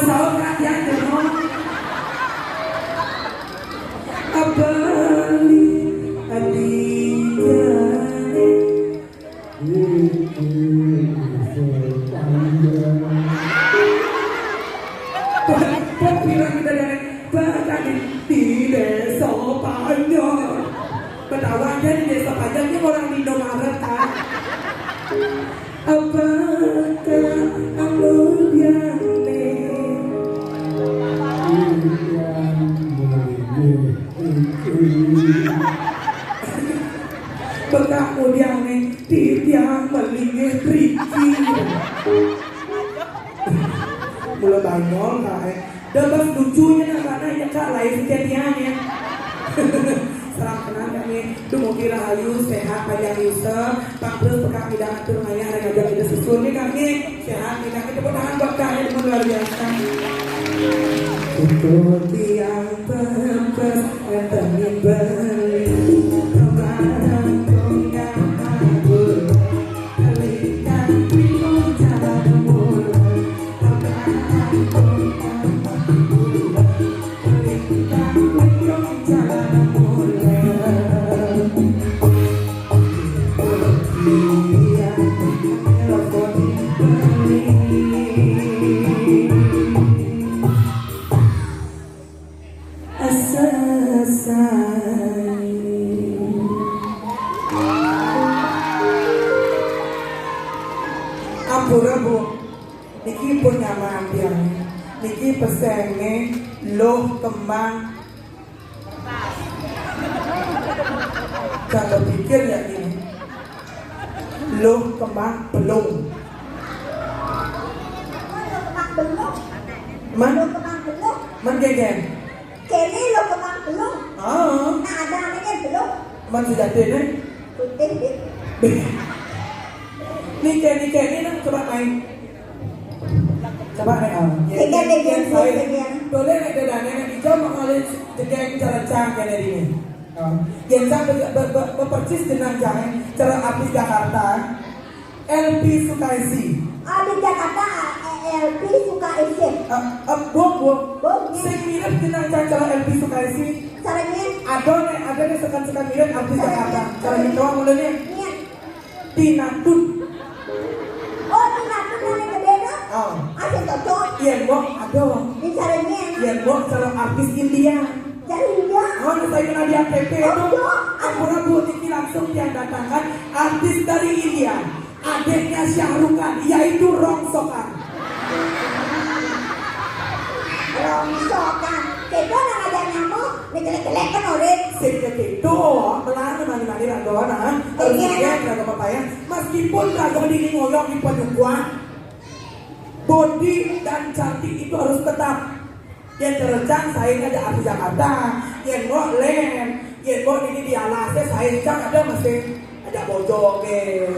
Saur perhatian, Jono. Abali adi jane. Pak, pak, bilang kita dari, pak, tadi di desa Panjang. Ketawa aja di desa Panjang, ini orang di Indomaret, kan? Apakah anu biane? Bekak mudiang nih, titiang melingih triki. Mula banyol, Kak, eh. Dah pas lucunya, Kak, karena ya, Kak, lain kejadian ya. Serang kenal kami. Duh, mugi rahayu, sehat, panjang yusel. Pang terus peka midang atur ngayah, rek ngajak kita susun nih, kami. Sehat nih, kami. Tepuk tangan buat kami, luar biasa. Itu tiang pepes, enten beli. Kemana kau nggak kabur? Kelikan bingung jalan mula. Kemana kau nggak kabur? Ampura, Bu. Niki pun nyaman tiang. Niki pesenge Luh Kemang. Jangan berpikir ya ini. Luh Kemang Pelung. Man? Man gegen. Kene Luh Kemang Pelung. Ah. Nah, ada namanya Pelung. Man sejati nih. Putih, deh. Nih, kene, kene, nah, coba main. Coba nih, ah. Tiga, tiga, tiga. Boleh nih, ada dana yang hijau, mau ngalihin jegeng cara cang kene ini. Oh. Yang cang be-, be-, be-, be-, persis jenang cang, cara artis Jakarta. Elvi Sukaisi. Artis Jakarta, eh, Elvi Sukaisi. Eh, eh, buang, buang. Buang, ya. Sing mirip jenang cang cara Elvi Sukaisi. Caranya? Ada nih, ada nih sekan-sekan mirip artis Jakarta. Caranya doang mulanya. Iya. Tina Tun. Oh, Tina Tun yang gede tuh? Ah. Ah, sing cocok. Iya, Mbok, aduh. Ini caranya enak. Iya, Mbok, calon artis India. Cari India? Oh, saya kenal di F T P itu. Oh, iya. Ampura, Bu, niki langsung dia datangkan artis dari India. Adiknya Shah Rukh Khan, yaitu Rongsokan. Rongsokan. Kita nang aja nyamuk, nih jelek-jelek kan, Orin. Sing ke situ, melarang mandi-mandi ragona, ha? Harus iya, diet, ragona apa ya? Meskipun ragona ini ngoyong di padukuhan, body dan cantik itu harus tetap. Yang terencang saya ngajak artis Jakarta, yang mau lain, yang mau ini di alasnya saya cak ada masih ajak bojok, eh.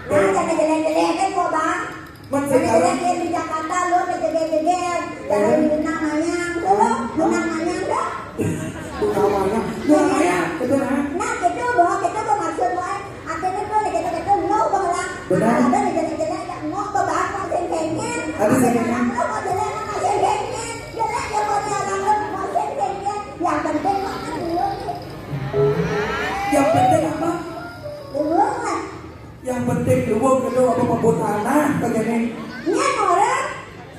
Nah, jangan jelek-jelek kan, kok, Bang? Maksud jelek-jelek yang di Jakarta, lo jelek-jelek. Jangan eh, di Luna Maya, lo Luna Maya dah. Luna Maya, Luna Maya, betul, ha? Nah, gitu, bahwa kita bermaksud, bahwa artinya tuh, gitu-gitu, lo bahwa benar. Ada di jelek-jelek, ya, mau bahas masing-masing. Ada sih, kan? Lo mau jelek, mau masing-masing. Jelek, ya, mau dialang, lo mau masing-masing. Yang penting, lo kan dulu, nih. Yang penting apa? Dulu, lah. Yang penting luwung gitu, apa, mabot tanah, begini. Nya orang.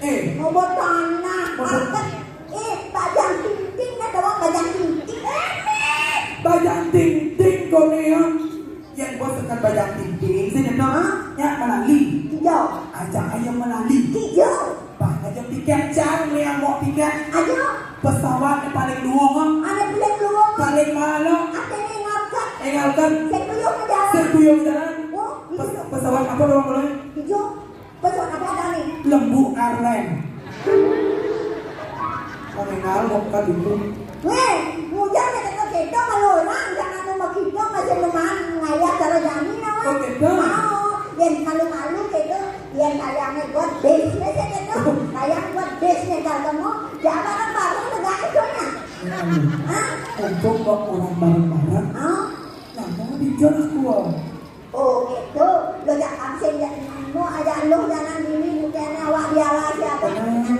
Eh. Mabot tanah, mabot. Akan, eh, Bajang Tingting, ada orang Bajang Tingting. Eh, Bajang Tingting, kau nih, ya. Yang bos tekan Bajang Tingting, sini, no. Hah? Ya, melali. Hijau. Ajak aja melali. Hijau. Bah, aja tiket, cang, nih yang mau tiket. Ayo. Pesawat yang paling luwung, ah. Ada paling luwung, ah. Paling mahal, ah. Ada yang ngangkat. Yang ngangkat. Saya kuyung ke jalan. Saya kuyung ke jalan. Oh, pes-, pesawat apa doang boleh? Hijau. Pesawat apa ada nih? Lembu Airline. Paling mahal mau buka dulu. Weh, ngujang ya kita kita kalau orang jangan mau kita masih lumayan ngayah cara jamin, ah. Oh, gitu. Oh, yang malu-malu gitu. Yang kayaknya buat bisnis ya gitu. Kayak buat bisnis kalau mau, ya, bareng-bareng negara soalnya. Hmm. Hah? Untuk kok orang bareng-bareng. Hah? Nah, mau dijual aku. Oh, gitu. Lo jangan sih, ya, mau aja lo jangan diri, bukannya awak biara siapa. Hmm.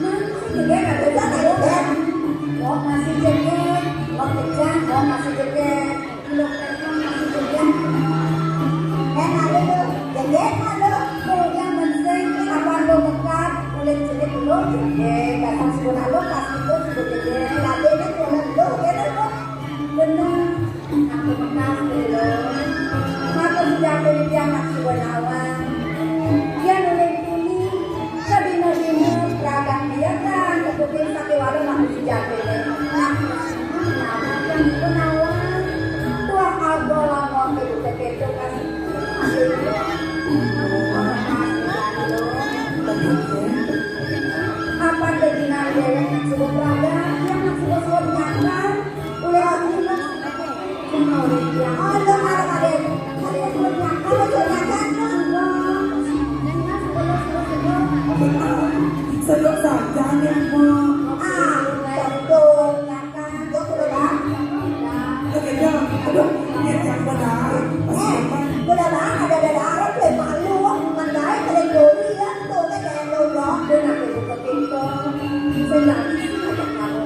Masih jeget, ada jegét, ada jegét. Wong masih jeget, wong kejang, wong masih jeget. Wong masih jeget. Eh, ada tuh, jeget ada. Tuh, yang penting, apa lo mekat, kulit jeget lo, jeget. Datang sekolah lo, pas itu, sekolah jeget. Tapi ini kalau lo, jeget lo. Bener, aku mekas lho. Maka sejati di anak suwun awang. Yen uling tuni, sadina-dina ragang biasan, keputing sakéwala mah sejatine. Nah, yang pun awang. Tuah alga lamun kedu kekedo kasih. Apa kedinan dewek nak suwun ragang, yang nak suwun-suwun nyakar. Oleh aku, Mas. Ada, ada, ada. Ada yang buat makan, ada yang makan, Mas. Sedok saja nih, Bu. Ah, tentu. Makan, kok udah, Bang? Oke, dong. Aduh, ini yang benar. Eh, udah, Bang, ada dada Arab, ya, malu. Mandai, ada doli, ya. Tuh, kan, kayak lo, Bang. Dia nak buka pintu. Saya nggak bisa ajak kamu.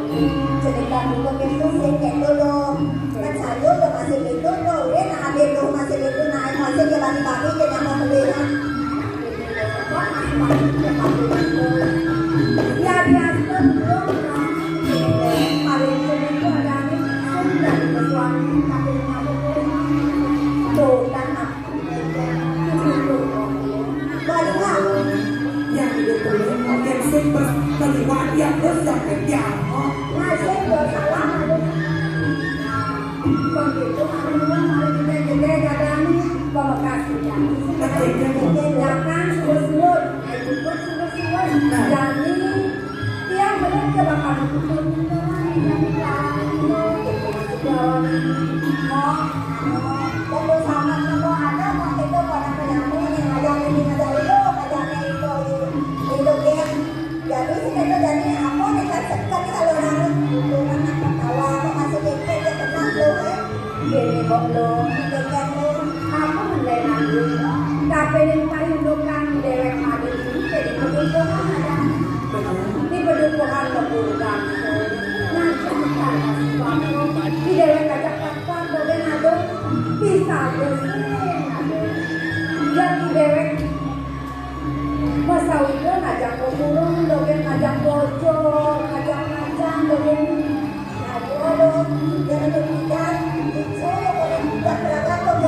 Cerita buka pintu, saya kayak dulu. Kan saya udah masih itu tuh, dia nak ambil tuh masih itu, naik masih dia bagi-bagi, dia nyampe beli, kan. Ya, dia tuh belum, kan. Paling itu ada nih, sudah suami, tapi nyampe tuh. Tuh, kan, Yang itu tuh, yang sing terlibat yang terus yang kejar. Nah, sing bersalah, aduh. Begitu, aduh, mari kita jaga, jaga nih, pamekasnya. Betul. Tindakan, suwun-suwun. Ayo, suwun-suwun. Nah. Jani, Tiang bener ke bakal nutup pintu, kan, yang lain, gitu, gitu, gitu. Kok, kok, kok sama, kok ada, kok itu, kok ada penyambung, yang ada ini, ada itu, ada ini, itu, itu, gitu. Jadi, kita tuh jadi apa, kita sekat, kalau orang itu, kan, ketawa, apa, masih dikit, ya, tenang, tuh, eh. Dene kok lo, dene kok lo, apa mendai nanggung? Kabeh ning payu lo kang dewek mati iki dadi kebutuhan ada. Di kebutuhan lo kurang. Nah, kita kasih waktu. Di dewek aja kapan lo ben ado. Bisa bersih, ado. Ya, Udah ngajak pemulung, dogén ngajak bojog, ngajak macan, dogén. Aduh, aduh, jangan berpikir, itu orang budak berangkat ke itu,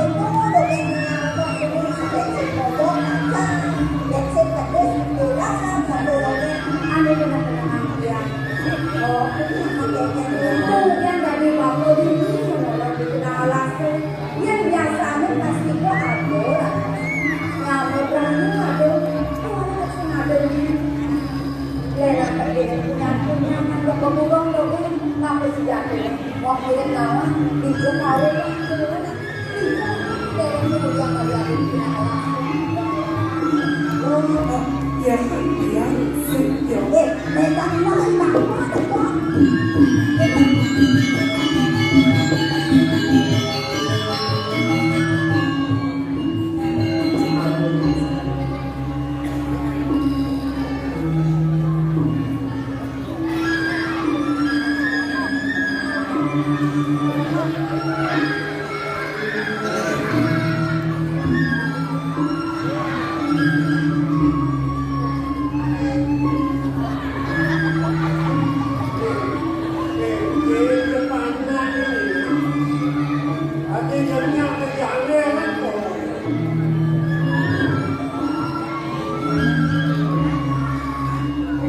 dogén ngajak pemulung, ngajak si bojog, macan, ngajak si pedes, tulang, satu dogén, aneh benar-benar dia. Oh, itu yang dari bawah ini, yang orang dikenal alasnya. Yang biasanya pasti gua atur, nyamuk rayu atur, orang langsung atur. Lela pergi punya punya, nggak bergurung dong, nggak mesti jatuh. Mau kirim lawan, itu kawin lah, itu. Itu, itu yang nggak diatur punya orang. Oh, oh, ya, ya, ya. Eh, eh, tapi mau lagi bangun, ada kok.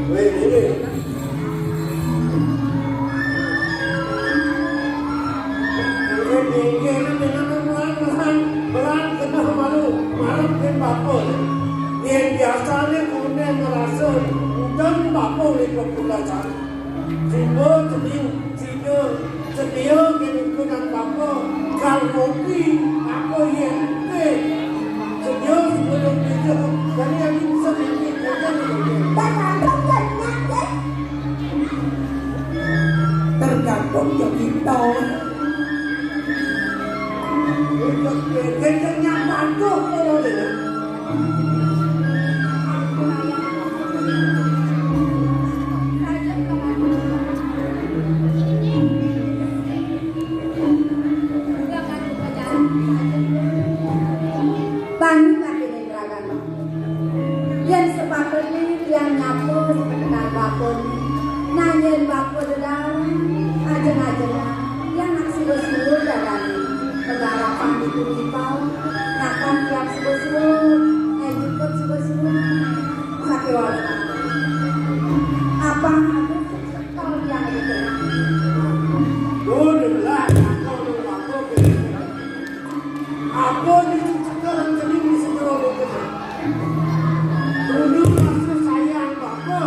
Weh, ini. Ini, ini, ini, ini, pelan, pelan, pelan, kena malu, malu, kena bapa. Yang biasanya guna merasa, dan bapa ni populasi. Cuma cening, cina, setia, kena guna bapa. Kalau kopi, apa yang, eh, setia sebelum kerja. Jadi, yang ini bisa bikin kerja, dia. Dah, dah, dah, dah, dah, dah. Tergantung ya kita. Kencengnya patuh kalau dia. Tani makin Yén sepatutné tiang nyapa sekenan bapa, nanging bapa dedaunan, ajeng-ajengan, tiang nak suwur-suwur dadane, pengarapan ditu nipau, nakan tiang suwur-suwur, eh, nyukup suwur-suwur. Sakéwala apang ada seketal tiang itu. Apa ditu cekal cening di segala lokal. Guna rasa sayang bapa,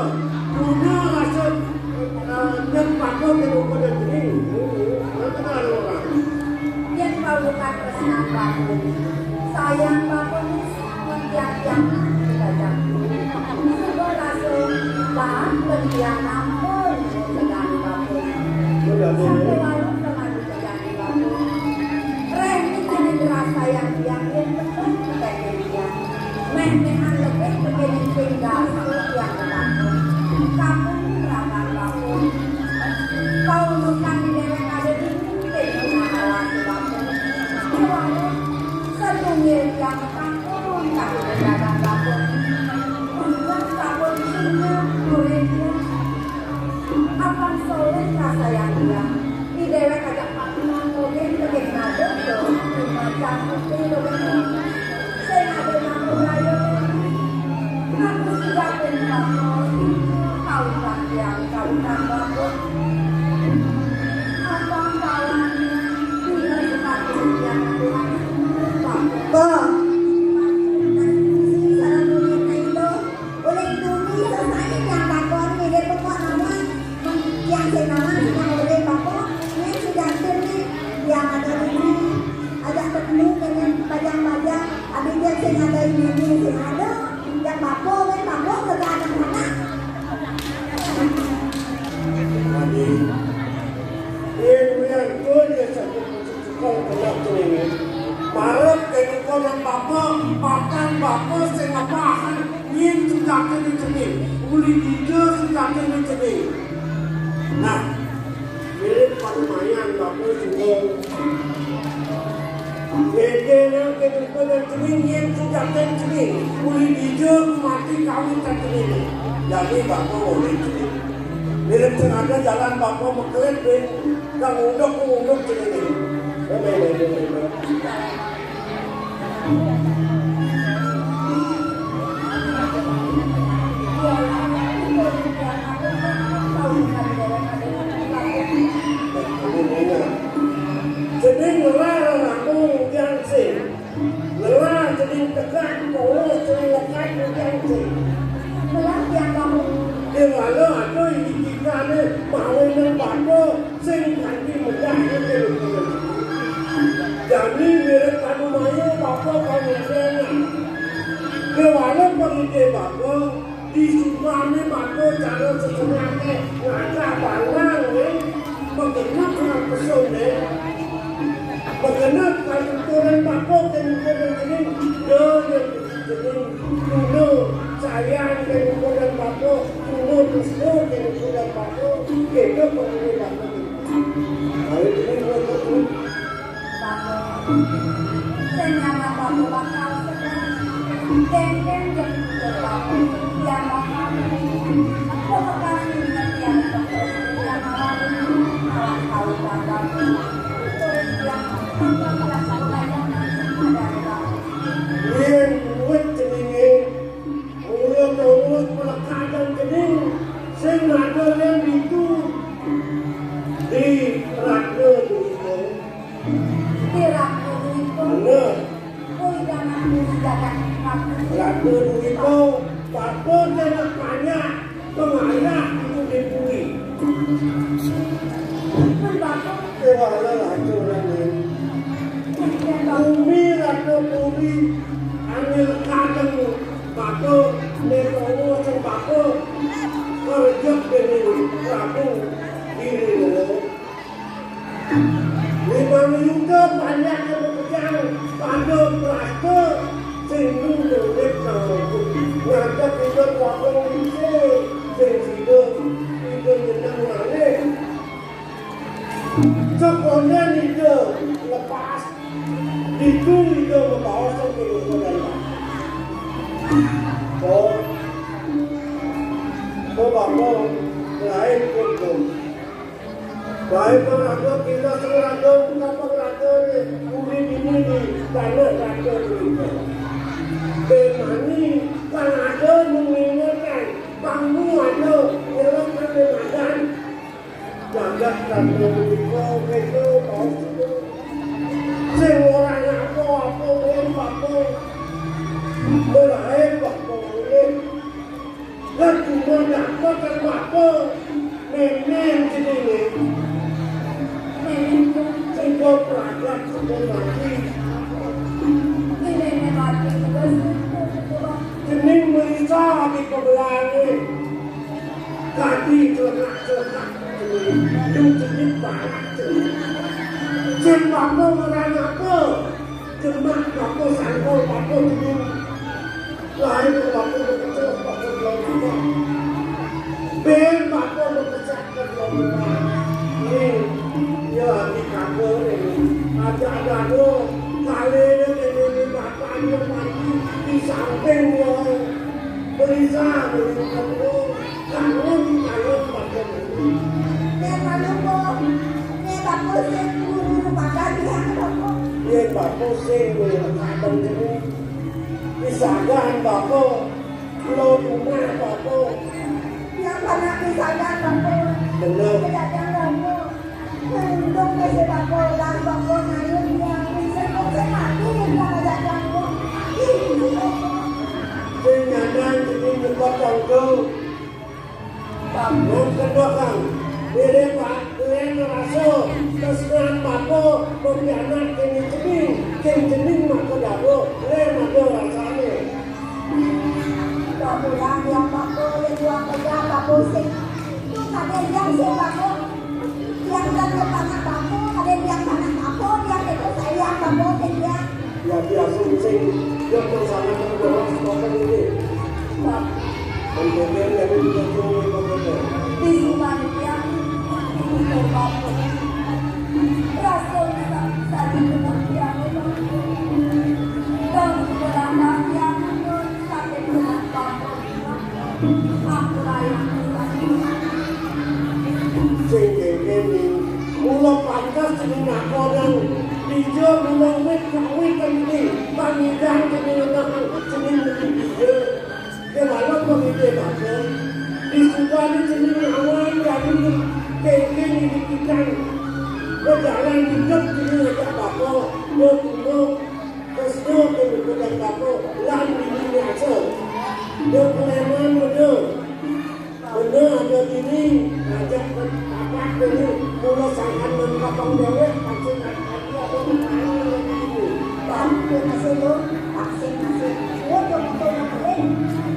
guna rasa, eh, nyet bapa ke rupa dan cening. Ngerti tak ada orang? Yén pawukan tresnan bapa, sayang bapa, sampun tiang-tiang kita jago. Suba rasa baan belian ampun segala bapa. Sampai warung teman Reh niki ngrasayang tiang yén betul tekén tiang. Méh-méhan lebih tekén tinggal satu tiang betakon. Kampung raban bakun. Kaurusan di déwék ada di mungkin masalah sebabnya. Déwék setunggil tiang betakon, tapi dagang bakun. Untung bakun sunyep, duit tiang. Apan soléh kasayang tiang. Di déwék ajak patuh mangkoné tegé ngadep to, macam putih to. Sing ada nyamuk rayu. Aku sudah pun bakal itu kau tiang kau bakal. Apa kawan tiang sepatu tiang Tuhan. Kok? Nasi salah dunia itu. Uling tuni sesai yang takon, ini pokok nama, yang sing nama, yang uling pokok, ini sudah tuni, yang ada ini, ada ketemu dengan pajang-pajang, ada dia sing ada ini, ini sing ada, yang bapa, kan bapa, kagak ada anak. Adik, dia dulu yang tua, dia satu. Kok kena tuh, marep kene kono bapa, bahkan bapa sing ngepahan, yen sejake ni cening, uli dija sejake ni cening. Nah, mirip panumayan bapa sing ngene kene Cening yén sujatin cening, uli dija mati kawin tan cening. Jani bapa uli cening. Mirib sing ada jalan bapa makelit, kang unduk unduk cening. Cening ngelar aku yang sing. Ngelah cening tegak, polos cening lekad, ujang cening. Ngelah tiang kamu. Déwala ada indikane mawinan bapa sing kanti medah ing lingkungan. Jani mirib kanu maya bapa kanu ngelah. Déwala pangidih bapa, Disumbangé bapa cara sesemake ngajak balang, nggih. Magenep kang pesone. Magenep katuturan bapa kene-kene jening, ya, ya, jening tuna sayang kene-kene bapa, tuna tresna kene-kene bapa, beda kene bapa. Ayo, jening bapa. Sing nyamar bapa bakal sedeng. Kéngkén jeng bapa. Tiang bakal sedeng. Bekas inget tiang bapa. Tiang malah, malah tahu bapa. Tulis tiang bapa. Yén wit jenenge, mula-mula pelekadan jening sing ada yang ditu di Ratna Duwita. Di Ratna Duwita. Bener. Kuwi jaman dulu jagat aku. Ratna Duwita, bapa kena banyak, pengayah itu di bumi. Pun bapa. Dewala lacurane. Bumi Ratna Puri, angel kadang bapa, nekowo sing bapa, kerja dening Prabu Giri Loro. Limang yuta panjake makejang pada prasta sing nunduk nit nang ngajak ida kuagung lise sing sida ida nyeneng malih. Sekonden ida lepas ditu ida membawa sing kene konden. Oh, oh, bapa, lain pun. Baik pun ada kita sing raga, bukan pun raga ni, uli bini di tanah raga ni. Bemani, kan ada mengingatkan, kamu ada, nyerahkan di madan. Jagat raga ni, kau, kau, kau, sing orang apa, apa, apa, apa, meraih, apa, apa, Lah cuma dapat kan bapa. Memang jenenge. Memang sing pragat sing mati. Jenenge mati juga sih. Jeneng Melisa di kebelange. Kadi celak-celak. Yang jenis balak. Sing bapa ngeran apa? Jemak bapa sangkul bapa jeneng. Lain bapa mekecek bapa jelema. Ben bapa mekecek ke jelema. Ning, ya, di kampung ini. Aja ada lo. Kali ini, ini, ini, bapa dia mati di samping lo. Melisa, Melisa, lo. Kangen, kangen bapa. Nek malu, Bu. Nek bapa sing guru pakai dia, Bu. Yen bapa sing guru pakai dia. Pisagan bapa. Lo rumah bapa. Yang banyak pisagan bapa. Bener. Pedagang bapa. Untung ke si bapa, lah bapa ngayun dia. Bisa kok saya mati, yang pedagang, Bu. Ih, bapa. Sing nyanan, sing nyebut tangga. Bangun kedua kang. Diri Pak Tuan ngerasa kesenangan bapa berkhianat kini cening, kini cening maka dado, le maka rasanya. Bapulah yang bapa, yang dua pegang bapa sing. Tu kade yang sing bapa. Yang kade panak bapa, kade yang panak bapa, yang itu sayang bapa sing dia. Ya, biasa sing, dia pun sama dengan orang sekolah ini. Pak, mendengar dari kita semua itu betul. Di rumah dia, di rumah bapa. Rasul bisa, bisa di rumah dia, memang. Sing kéné, mula pantes cening nakonan dija mula wit kawitan iki, pamidan cening ngenah cening muni dija. Kéwala pamidé bakal, disubani cening awan dadi kéngkén ngidikitan. Bejalan hidup cening ajak bapa, betulung, Tresna ké buka dadi bapa lan bini nyaksa. Duk Sulaiman bena. Bena ada bini, ngajak ke papat bini, mula sangkan nang kapang déwék, pasti ada ada ada bini. Tapi masih lu, vaksin masih. Gua udah butuh vaksin.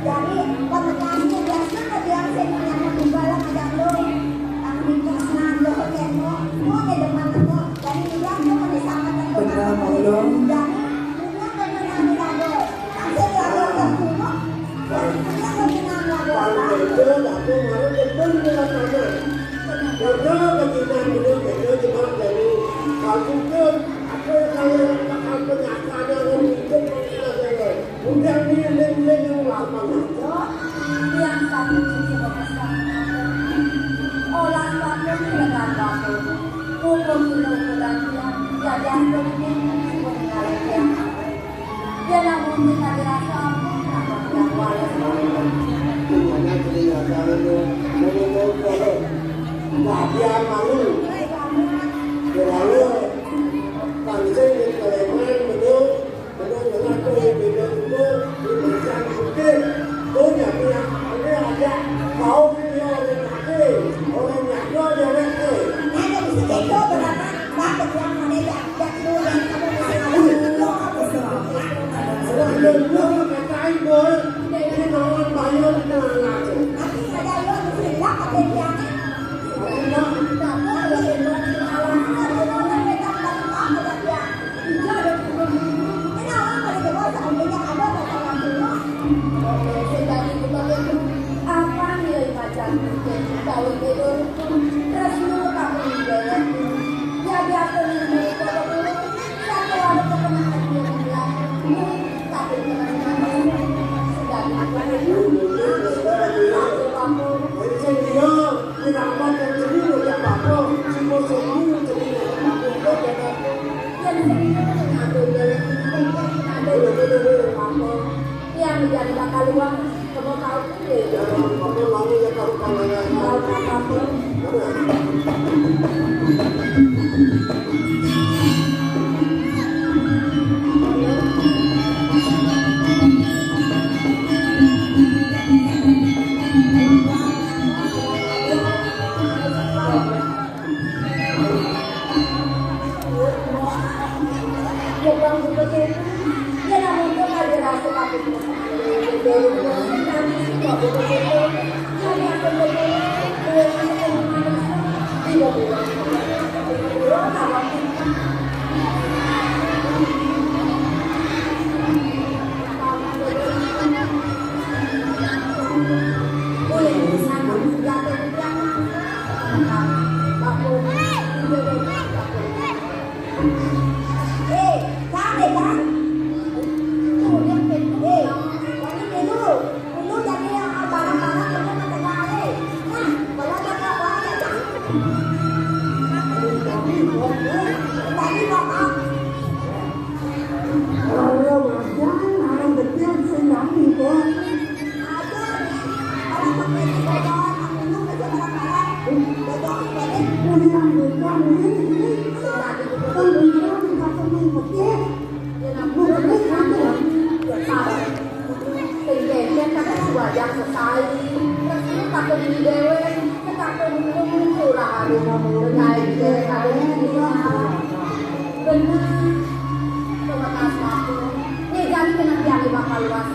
Jadi, pengetahuan biasa ke dia sih, yang mau tinggal sama lu. Tapi kesenangan lu ke kemo, gua di depan lu. Bener, Mama. Udah nih, ling-ling yang lama. Yang satu sisi berpesan. Olah waktu ini dengan waktu. Hukum hidup dan dia, jajah berhenti, hukum ngalir yang apa. Dia namun kita dirasa ampun, apa yang walau. Semuanya kelihatan, menurut kalau nggak dia malu. Terlalu pancing di Sleman, betul. Yang menjadi bakal uang, kamu tahu sih. Tahu apa? Bener. Terima kasih. Ini jadi kena biar bakal luas.